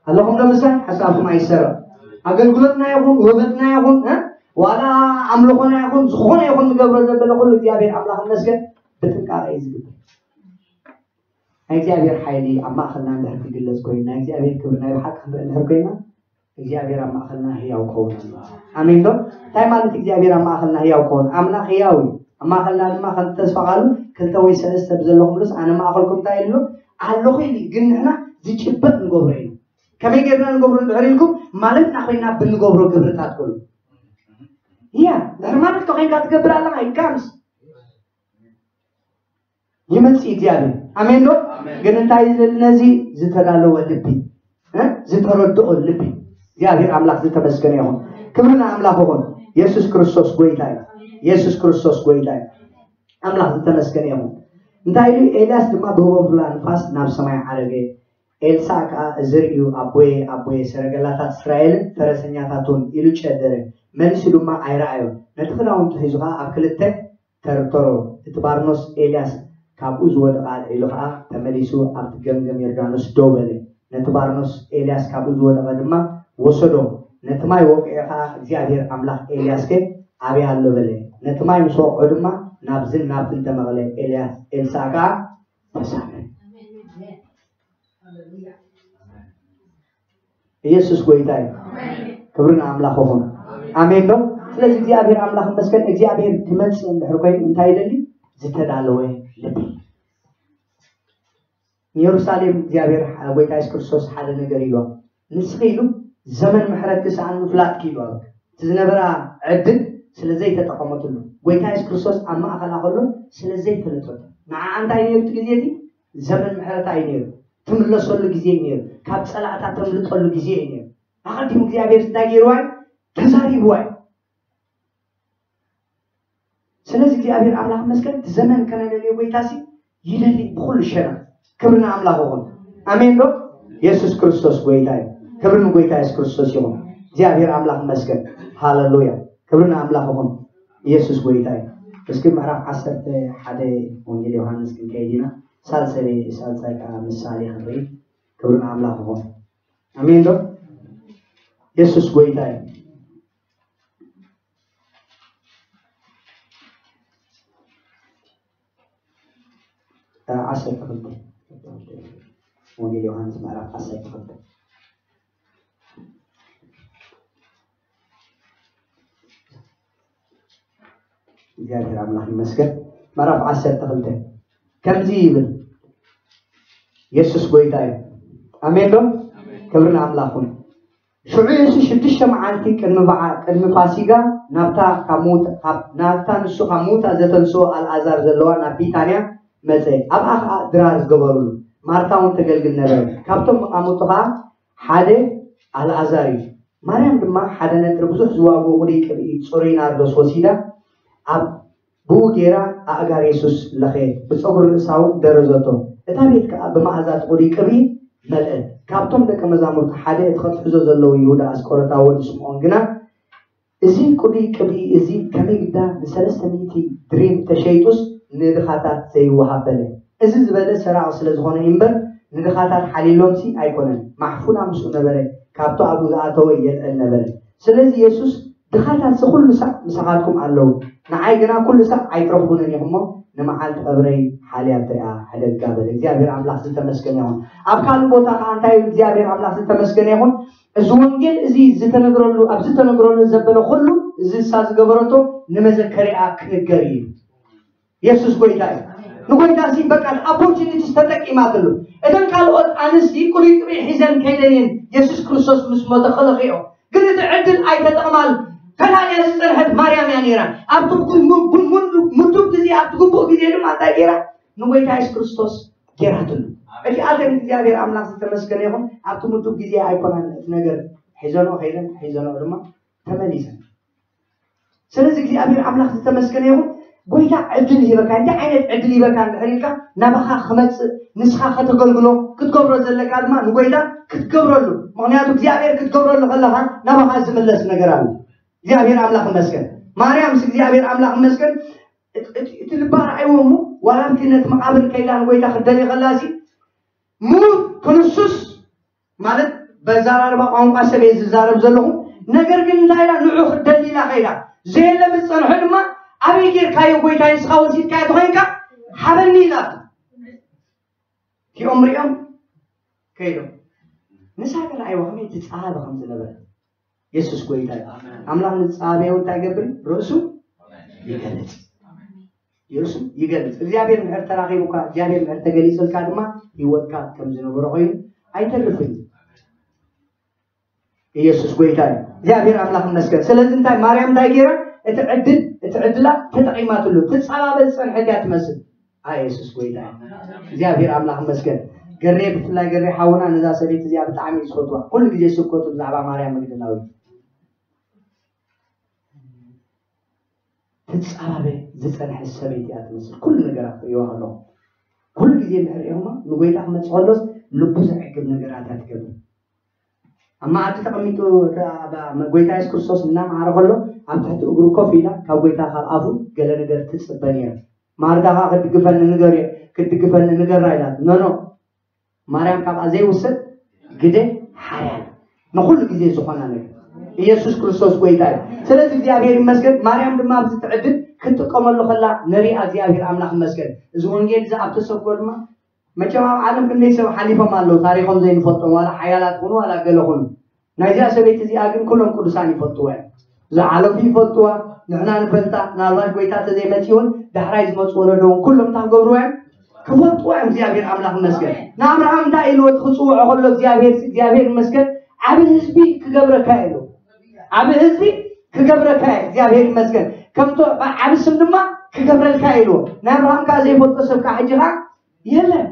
ኣለኹም ዶ ምሳይ ሓሳብኩም ኣይሰረቕ ኣገልግሎትና ይኹን ውህበትና ይኹን እ ዋላ ኣምልኾና ይኹን ዝኾነ ይኹን ንገብሮ ዘበለ ኩሉ እግዚኣብሔር ኣምላኽ ይመስገን ብጥንቃቐ እዩ ዝግበር ናይ እግዚኣብሔር ሓይሊ ኣብ ማእኸልና እንድሕር ክግለፅ ኮይኑ ናይ እግዚኣብሔር ክብሪ ናይ ብሓቂ ክንርኢ እንድሕር ኮይና እግዚኣብሔር ኣብ ማእኸልና ህያው ክኸውን ኣለዎ ኣሜን ዶ እንታይ ማለት እግዚኣብሔር ኣብ ማእኸልና ህያው ክኸውን ኣምላኽ ህያው እዩ ኣብ ማእኸልና ድማ ከምቲ ተስፋ ቃሉ ክልተ ወይ ሰለስተ ብዘለኹምሉስ ኣነ ማእኸልኩም እንታይ ኢሉ ኣለኹ ኢሉ ግን ንሕና ዝጭበጥ ንገብሮ ኢና ከመይ ጌርና ንገብሮ እንድሕር ኢልኩም ማለትና ኮይና ብንገብሮ ግብርታት በሉ እያ ድሕር ማለት ከኮይንካ ትገብር ኣለኻ ይካምስ ይመጽእ እግዚኣብሔር ኣሜን ዶ ግን እንታይ ዝብል ነዚ ዝተዳለወ ልቢ ዝተረድኦ ልቢ እግዚኣብሔር ኣምላኽ ዝተመስገነ ይኹን ክብሪ ንኣምላኽ ይኹን የሱስ ክርስቶስ ጎይታ እዩ የሱስ ክርስቶስ ጎይታ እዩ ኣምላኽ ዝተመስገነ ይኹን እንታይ ኢሉ ኤልያስ ድማ ብህቦብላ ንፋስ ናብ ሰማይ ዓረገ ኤልሳዕ ከኣ እዚ ርእዩ ኣቦየ ኣቦየ ሰረገላታት እስራኤልን ፈረሰኛታቱን ኢሉ ጨደረ መሊሱ ድማ ኣይረኣዮን ነቲ ክዳውንቱ ሒዙ ከኣ ኣብ ክልተ ተርተሮ። እቲ ባርኖስ ኤልያስ ካብኡ ዝወደቐ ኣልዒሉ ኸዓ ተመሊሱ ኣብቲ ገምገም ዮርዳኖስ ደው በለ። ነቲ ባርኖስ ኤልያስ ካብኡ ዝወደቐ ድማ ወሰዶ። ነቲ ማይ ወቂዑ ኸዓ እግዚኣብሔር ኣምላኽ ኤልያስከ ኣበይ ኣሎ በለ። ነቲ ማይ ምስ ወቕዖ ድማ ናብዝን ናብትን ተመቕለ። ኤልያስ ኤልሳዕ ከኣ ተሳፈረ። ኢየሱስ ጎይታ እዩ። ክብሪ ንኣምላኽ ይኹን። ኣሜን ዶ? ስለዚ እግዚኣብሔር ኣምላኽ ይመስገን። እግዚኣብሔር ክመጽእ እንድሕር ኮይኑ እንታይ ይደሊ? ዝተዳለወ ልቢ። ንየሩሳሌም እግዚኣብሔር ጎይታ የሱስ ክርስቶስ ሓደ ነገር ኢልዋ። ንስኺ ኢሉ ዘመን ምሕረትኪ ሰኣን ምፍላጥኪ ኢልዋ። እቲ ዝነበራ ዕድል ስለ ዘይተጠቐመትሉ፣ ጎይታ የሱስ ክርስቶስ ኣብ ማእኸላ ከሎ ስለ ዘይፈለጠቶ፣ ንዓ እንታይ ነይሩ እቲ ግዜ እቲ? ዘመን ምሕረት እዩ ነይሩ። ትምለሰሉ ግዜ እዩ ነይሩ። ካብ ጸላእታ ተምልጠሉ ግዜ እዩ ነይሩ። ኣቐዲሙ እግዚኣብሔር እንታይ ገይርዋ እዩ? ተዛሪብዋ እዩ። ስለዚ እግዚኣብሔር ኣምላኽ መስገን እቲ ዘመን ከነለልዮ ጎይታ ሲ ይደሊ ብኹሉ ሸና። ክብሪ ንኣምላኽ ይኹን። ኣሜን ዶ? የሱስ ክርስቶስ ጎይታ እዩ። ክብሪ ንጎይታ የሱስ ክርስቶስ ይኹን። እግዚኣብሔር ኣምላኽ መስገን። ሃሌሉያ። ክብሪ ንኣምላኽ ይኹን። ኢየሱስ ጎይታ እዩ። እስኪ ምዕራፍ ዓሰርተ ሓደ ወንጌል ዮሃንስ ክንከይድ ኢና። ሳልሳይ ሳልሳይ ከዓ ምሳሌ ክንርኢ። ክብሪ ንኣምላኽ ይኹን። ኣሜን ዶ? የሱስ ጎይታ እዩ። ዓሰርተ ክልተ ወንጌል ዮሃንስ ምዕራፍ ዓሰርተ ክልተ። እግዚኣብሔር ኣምላኽ ይመስገን። ምዕራፍ ዓሰርተ ክልተ ከምዚ ይብል፣ የሱስ ጎይታ እዩ። ኣሜን ዶ? ክብሪ ንኣምላኽ ይኹን። ሽዑ የሱስ ሽዱሽተ መዓልቲ ቅድሚ በዓ-፣ ቅድሚ ፋሲጋ ናብታ ካብ ምውት-፣ ካብ፣ ናብታ ንሱ ካብ ምውታ ዘተንስኦ ኣልኣዛር ዘለዋ ናብ ቢታንያ መጸ። ኣብኣ ኸኣ ድራር ዝገበሩሉ። ማርታ እውን ተገልግል ነበረት። ካብቶም መቓሙቱ ኸኣ ሓደ ኣልኣዛር እዩ። ማርያም ድማ ሓደ ነጥሪ ብዙሕ ዝዋግኡ ቅዱይ ቅብኢ ጽሩይ ናርዶስ ወሲዳ ኣብ ብኡ ገይራ ኣእጋር የሱስ ለኸየት፣ ብጸጉሪ ርእሳ እውን ደረዘቶ። እታ ቤት ከኣ ብመኣዛ እቲ ቅዱይ ቅብኢ መልአት። ካብቶም ደቀ መዛሙርቲ ሓደ እቲ ኸትሕዞ ዘለዎ ይሁዳ ኣስቆሮታዊ ወዲ ስምዖን ግና፣ እዚ ቅዱይ ቅብኢ እዚ ከመይ ግዳ ንሰለስተ ሚእቲ ድሪም ተሸይጡስ ንድኻታት ዘይወሃብ በለ። እዚ ዝበለ ሰራቒ ስለ ዝኾነ እዩ እምበር፣ ንድኻታት ሓልይሎምሲ ኣይኮነን። ማሕፉዳ ምስኡ ነበረ፣ ካብቲ ኣብኡ ዝኣተወ የልዕል ነበረ። ስለዚ የሱስ ድኻታትሲ ኩሉ ሳዕ ምሳኻትኩም ኣለዉ፣ ንዓይ ግና ኩሉ ሳዕ ኣይትረኽቡንን ኢኹም እሞ፣ ንመዓልቲ ቐብረይ ሓልያቶ እያ፣ ሕደጋ በለ። እግዚኣብሔር ኣምላኽ ዝተመስገነ ይኹን። ኣብ ካልእ ቦታ ኸዓ እንታይ ይብል እግዚኣብሔር ኣምላኽ ዝተመስገነ ይኹን? እዚ ወንጌል እዚ ዝተነግረሉ፣ ኣብ ዝተነግረሉ ዘበለ ኩሉ እዚ ንሳ ዝገበረቶ ንመዘከሪኣ ክንገር እዩ። የሱስ ጎይታ እዩ። ንጎይታ ሲ በቃ ኦፖርቹኒቲስ ተጠቂማትሉ። እተን ካልኦት ኣንስቲ ቅሉይ ቅብኢ ሒዘን ከይደን እየን የሱስ ክርስቶስ ምስ ሞተ ከለኺኦ። ግን እቲ ዕድል ኣይተጠቕማል። ፈላልያ ዝጸንሐት ማርያም እያ ነይራ። ኣብቲ ጉ-፣ ጉ-፣ ጉ-፣ ምዱብ ግዜ፣ ኣብቲ ግቡእ ግዜ ድማ እንታይ ገይራ? ንጎይታ የሱስ ክርስቶስ ገይራትሉ። እቲ ኣተን እግዚኣብሔር ኣምላኽ ዝተመስገነ ይኹን። ኣብቲ ምዱብ ግዜ ኣይኮናን እቲ ነገር ሒዘንኦ ከይደን፣ ሒዘንኦ ድማ ተመሊሰን። ስለዚ እግዚኣብሔር ኣምላኽ ዝተመስገነ ይኹን። ጎይታ ዕድል ይህበካ። እንታይ ዓይነት ዕድል ይህበካ እንድሕር ኢልካ፣ ናባኻ ክመጽእ፣ ንስኻ ከተገልግሎ፣ ክትገብሮ ዘለካ ድማ ንጎይታ ክትገብረሉ። ምኽንያቱ እግዚኣብሔር ክትገብረሉ ከለኻ ናባኻ ዝምለስ ነገር ኣሎ። እግዚኣብሔር ኣምላኽ ይመስገን። ማርያምስ እግዚኣብሔር ኣምላኽ ይመስገን። እቲ፣ እቲ፣ እቲ ልባ ረኣይዎ እሞ፣ ዋላ ኣብቲ ነቲ መቓብር ከይዳ ንጎይታ ክትደሊ ከላ ሲ፣ ምዉት ክንሱስ ማለት በዘራርባ ቋንቋ ሰብ እየ ዝዛረብ ዘለኹ። ነገር ግን እንታይ ኢላ ንዑ ክትደሊ ኢላ ከይዳ። ዘየለ ምስ ጸንሑ ድማ ኣበይ ጌርካዮ ጎይታይ ንስኻ ወሲድካዮ ተኾይንካ ሃበኒ ኢላቶ። እቲኦም ሪኦም ከይዶም። ንሳ ግን ኣይዋ ከመይ ትጻሃበ ከም ዝነበረ። የሱስ ጎይታ እዩ። ኣምላኽ ንዝጻሃበዮ እንታይ ይገብር? ርእሱ ይገልጽ። የሱስ ይገልጽ። እግዚኣብሔር እንድሕር ተራኺቡካ፣ እግዚኣብሔር እንድሕር ተገሊጹልካ ድማ ህይወትካ ከም ዝነበሮ ኮይኑ ኣይተርፍን እዩ። ኢየሱስ ጎይታ እዩ። እግዚኣብሔር ኣምላኽ ይመስገን። ስለዚ እንታይ ማርያም እንታይ ገይራ? እቲ ዕድል፣ እቲ ዕድላ ተጠቒማትሉ። ትጻባበ ዝጸንሐት እያ ትመስል። ኣይ የሱስ ጎይታ እዩ። እግዚኣብሔር ኣምላኽ ይመስገን። ገሬ ብፍላይ ገሬ ሓውና ነዛ ሰበይቲ እዚኣ ብጣዕሚ እዩ ዝፈትዋ። ኩሉ ግዜ ስብከቱ ብዛዕባ ማርያም መግደላዊት። ትጻባበ ዝጸንሐት ሰበይቲ እያ ትመስል። ኩሉ ነገራት ትርእይዋ ከለኹም። ኩሉ ግዜ እንድሕር ሪኦማ ንጎይታ ክመጽእ ከሎስ ልቡ ዘዕግብ ነገራት እያ ትገብር። ኣብ መኣዲ ተቐሚጡ እታ፣ ኣብ፣ ጎይታ የሱስ ክርስቶስ እናመሃረ ከሎ ኣብ ትሕቲ እግሩ ኮፍ ኢላ ካብ ጎይታ ካብ ኣፉ ገለ ነገር ትጽበ ነይራ። ማርታ ከኣ ክትድግፈኒ ንገር ክትድግፈኒ ንገራ ኢላት። ኖ ኖ፣ ማርያም ካብኣ ዘይውሰድ ግደ ሓርያ ንኹሉ ግዜ ዝኾና ነገር ኢየሱስ ክርስቶስ ጎይታ እዩ። ስለዚ እግዚኣብሔር ይመስገን። ማርያም ድማ ኣብዚ ትዕድል ክትጥቀመሉ ከላ ንሪኣ። እግዚኣብሔር ኣምላኽ ይመስገን። እዚ ወንጌል እዚ ኣብ ተሰብኮ ድማ መቸም ኣብ ዓለም ክንደይ ሰብ ሓሊፎም ኣለዉ፣ ታሪኾም ዘይንፈልጦም፣ ዋላ ሓያላት ኩኑ ዋላ ገለ ኩኑ። ናይዚኣ ሰበይቲ እዚኣ ግን ኩሎም ቅዱሳን ይፈልጥዋ እዮም። ዝሓለፉ ይፈልጥዋ፣ ንሕና ንፈልጣ። ምናልባት ጎይታ ተዘይመፂ እውን ዳሕራይ ዝመፁ ወለዶ እውን ኩሎም እንታይ ክገብርዋ እዮም? ክፈልጥዋ እዮም። እግዚኣብሔር ኣምላኽ ይመስገን። ንኣብርሃም እንታይ ኢልዎ? እቲ ክፅውዖ ከሎ እግዚኣብሔር እግዚኣብሔር ይመስገን፣ ዓብ ህዝቢ ክገብረካ ኢሉ፣ ዓብ ህዝቢ ክገብረካ እየ እግዚኣብሔር ይመስገን፣ ከምቶ ዓብ ስም ድማ ክገብረልካ ኢልዎ። ናይ ኣብርሃም ከዓ ዘይፈልጦ ሰብ ከዓ ሕጂ ከዓ የለን።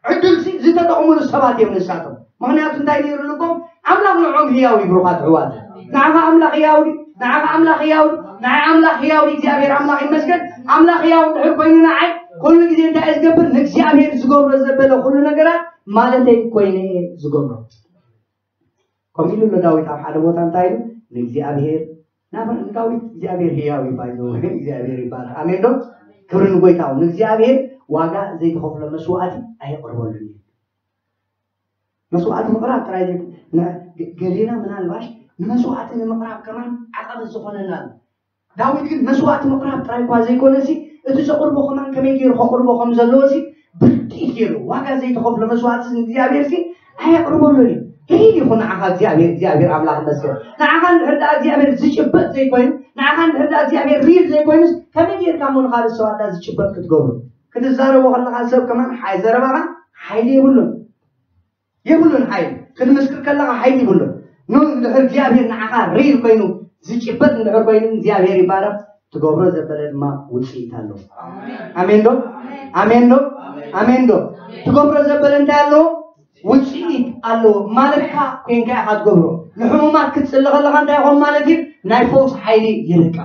ዕድል ሲ ዝተጠቕሙሉ ሰባት እዮም ንሳቶም። ምኽንያቱ እንታይ ነይሩ ልቦም? ኣምላኽ ንዖም ህያው እዩ። ብሩኻት ኣሕዋት፣ ንዓኻ ኣምላኽ ህያው ድዩ? ንዓኻ ኣምላኽ ህያው ድዩ? ንዓይ ኣምላኽ ህያው ድዩ? እግዚኣብሔር ኣምላኽ ይመስገን። ኣምላኽ ህያው እንድሕር ኮይኑ ንዓይ ኩሉ ግዜ እንታይ እየ ዝገብር? ንእግዚኣብሔር ዝገብሮ ዘበለ ኩሉ ነገራት ማለተይ ኮይነ እየ ዝገብሮ። ከምኡ ኢሉ ኣሎ ዳዊት ኣብ ሓደ ቦታ እንታይ ኢሉ? ንእግዚኣብሔር ናብራ ንዳዊት እግዚኣብሔር ህያው እዩ ባይዘው እግዚኣብሔር ይባረክ። ኣሜን ዶ? ክብሪ ንጎይታው። ንእግዚኣብሔር ዋጋ ዘይተኸፍሎ መስዋዕቲ ኣየቕርበሉን እዩ። መስዋዕቲ ምቕራብ ጥራይ ዘይ- ነ- ገ- ገሌና ምናልባሽ ንመስዋዕቲ ንምቕራብ ከማን ዓቐበት ዝኾነና ኣሎ። ዳዊት ግን መስዋዕቲ ምቕራብ ጥራይ እኳ ዘይኮነ ሲ እቲ ዘቕርቦ ከማን ከመይ ገይሩ ከቕርቦ ከም ዘለዎ ሲ ብርድኢት ገይሩ ዋጋ ዘይተኸፍሎ መስዋዕቲ ንእግዚኣብሔር ሲ ኣየቕርበሉን እዩ። ሪል ይኹን ንዓኻ እግዚኣብሔር እግዚኣብሔር ኣምላኽ መስገን። ንዓኻ እንድሕር ደኣ እግዚኣብሔር ዝጭበጥ ዘይኮይኑ ንዓኻ እንድሕር ደኣ እግዚኣብሔር ሪል ዘይኮይኑስ ከመይ ጌርካ እሞ ንኻልእ ሰዋዳ ዝጭበጥ ክትገብሩ? ክትዛረቦ ከለኻ ሰብ ከማን ሓይ ዘረባኻ ሓይሊ የብሉን። የብሉን ሓይሊ ክትምስክር ከለኻ ሓይሊ ይብሉን። ንድሕር እግዚኣብሔር ንዓኻ ሪል ኮይኑ ዝጭበጥ እንድሕር ኮይኑ እግዚኣብሔር ይባረክ። ትገብሮ ዘበለ ድማ ውፅኢት ኣለዎ። ኣሜን ዶ? ኣሜን ዶ? ኣሜን ዶ? ትገብሮ ዘበለ እንታይ ኣለዎ? ውፅኢት ኣለዎ። ማለትካ ኮይንካ ኢኻ ትገብሮ። ንሕሙማት ክትፅሊ ከለኻ እንታይ ይኾን ማለት እዩ? ናይ ፈውስ ሓይሊ ይልቃ።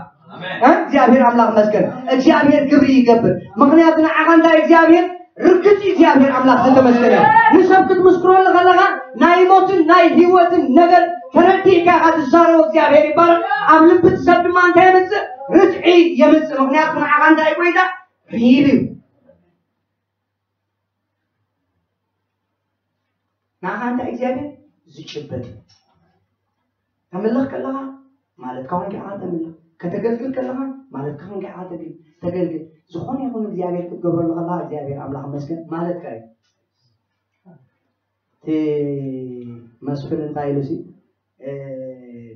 እግዚኣብሔር ኣምላኽ መስገን። እግዚኣብሔር ግብሪ ይገብር። ምክንያቱ ንዓኻ እንታይ እግዚኣብሔር ርግፅ እግዚኣብሔር ኣምላኽ ዝተመስገነ። ንሰብ ክትምስክረሉ ከለኻ ናይ ሞትን ናይ ህይወትን ነገር ተረዲእካ ኢኻ ትዛረቦ። እግዚኣብሔር ይባረክ። ኣብ ልቢ እቲ ሰብ ድማ እንታይ የምፅእ? ርትዒ የምፅእ። ምክንያቱ ንዓኻ እንታይ ጎይታ ሪል እዩ። ንዓኻ እንታይ እግዚኣብሔር ዝጭበጥ እዩ። ተምልኽ ከለኻ ማለትካ ኮንካ ኢኻ ተምልኽ። ከተገልግል ከለኻ ማለትካ ኮንካ ኢኻ ተግል- ተገልግል። ዝኾነ ይኹን እግዚኣብሔር ክትገብረሉ ከለኻ እግዚኣብሔር ኣምላኽ መስገን ማለትካ እዩ። እቲ መስፍን እንታይ ኢሉ ሲ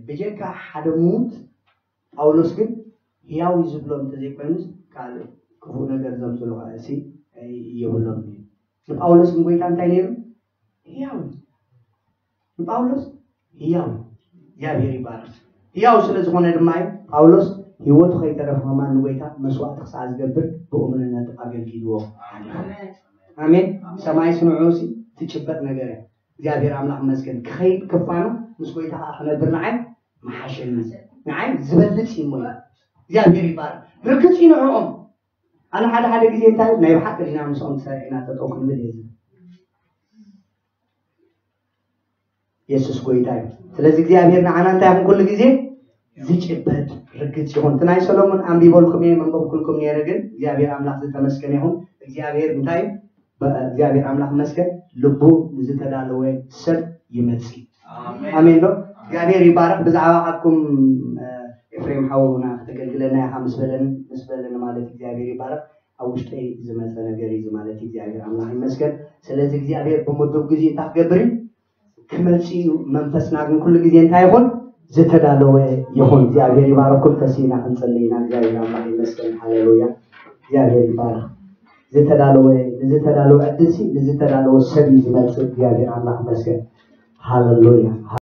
ብጀካ ሓደ ምዉት ጳውሎስ ግን ህያው እዩ ዝብሎም እንተዘይኮይኑስ ካልእ ክፉእ ነገር ዘምፅሉ ከዓ እሲ የብሎም እዩ። ንጳውሎስ ግን ጎይታ እንታይ ነይሩ? ህያው እዩ። ንጳውሎስ ህያው እዩ። እግዚኣብሔር ይባረክ። ህያው ስለ ዝኾነ ድማ እዩ ጳውሎስ ህይወቱ ከይተረፈ ከማን ንጎይታ መስዋዕቲ ክሳዕ ዝገብር ብእሙንነት ኣገልጊልዎ። ኣሜን። ሰማይ ስምዑ ሲ ትጭበጥ ነገር እያ። እግዚኣብሔር ኣምላኽ መስገን ክኸይድ ክፋኑ ምስ ጎይታ ከዓ ክነብር ንዓይ መሓሸኒ። ንዓይ ዝበልፅ እዩ እሞ እግዚኣብሔር ይባረክ። ርግፅ እዩ ንዕኦም። ኣነ ሓደ ሓደ ግዜ እንታይ ናይ ብሓቂ ዲና ምስኦም ተሰሪዕና ጠጠው ክንብል እየ ዝብል። የሱስ ጎይታ እዩ። ስለዚ እግዚኣብሔር ንዓና እንታይ ይኹን ኩሉ ግዜ ዝጭበጥ ርግፅ ይኹን። እቲ ናይ ሰሎሞን ኣንቢበልኩም እየ መንበብኩልኩም ነይረ ግን እግዚኣብሔር ኣምላኽ ዝተመስገነ ይኹን። እግዚኣብሔር እንታይ እግዚኣብሔር ኣምላኽ መስገን ልቡ ንዝተዳለወ ሰብ ይመጽእ። ኣሜን ዶ? እግዚኣብሔር ይባረክ። ብዛዕባ ካብኩም ኤፍሬም ሓውና ከተገልግለና ኢኻ ምስ በለኒ ምስ በለኒ ማለት እግዚኣብሔር ይባረክ። ኣብ ውሽጠይ ዝመፀ ነገር እዩ ማለት እግዚኣብሔር ኣምላኽ ይመስገን። ስለዚ እግዚኣብሔር ብምዱብ ግዜ እንታይ ክገብር እዩ? ክመፅእ እዩ። መንፈስና ግን ኩሉ ግዜ እንታይ ይኹን? ዝተዳለወ ይኹን። እግዚኣብሔር ይባረኩም። ተሲእና ክንፅሊ ኢና። እግዚኣብሔር ኣምላኽ ይመስገን። ሃሌሉያ። እግዚኣብሔር ይባረክ። ዝተዳለወ ንዝተዳለወ ዕድልሲ ንዝተዳለወ ሰብ እዩ ዝመፅእ። እግዚኣብሔር ኣምላኽ ይመስገን። ሃሌሉያ።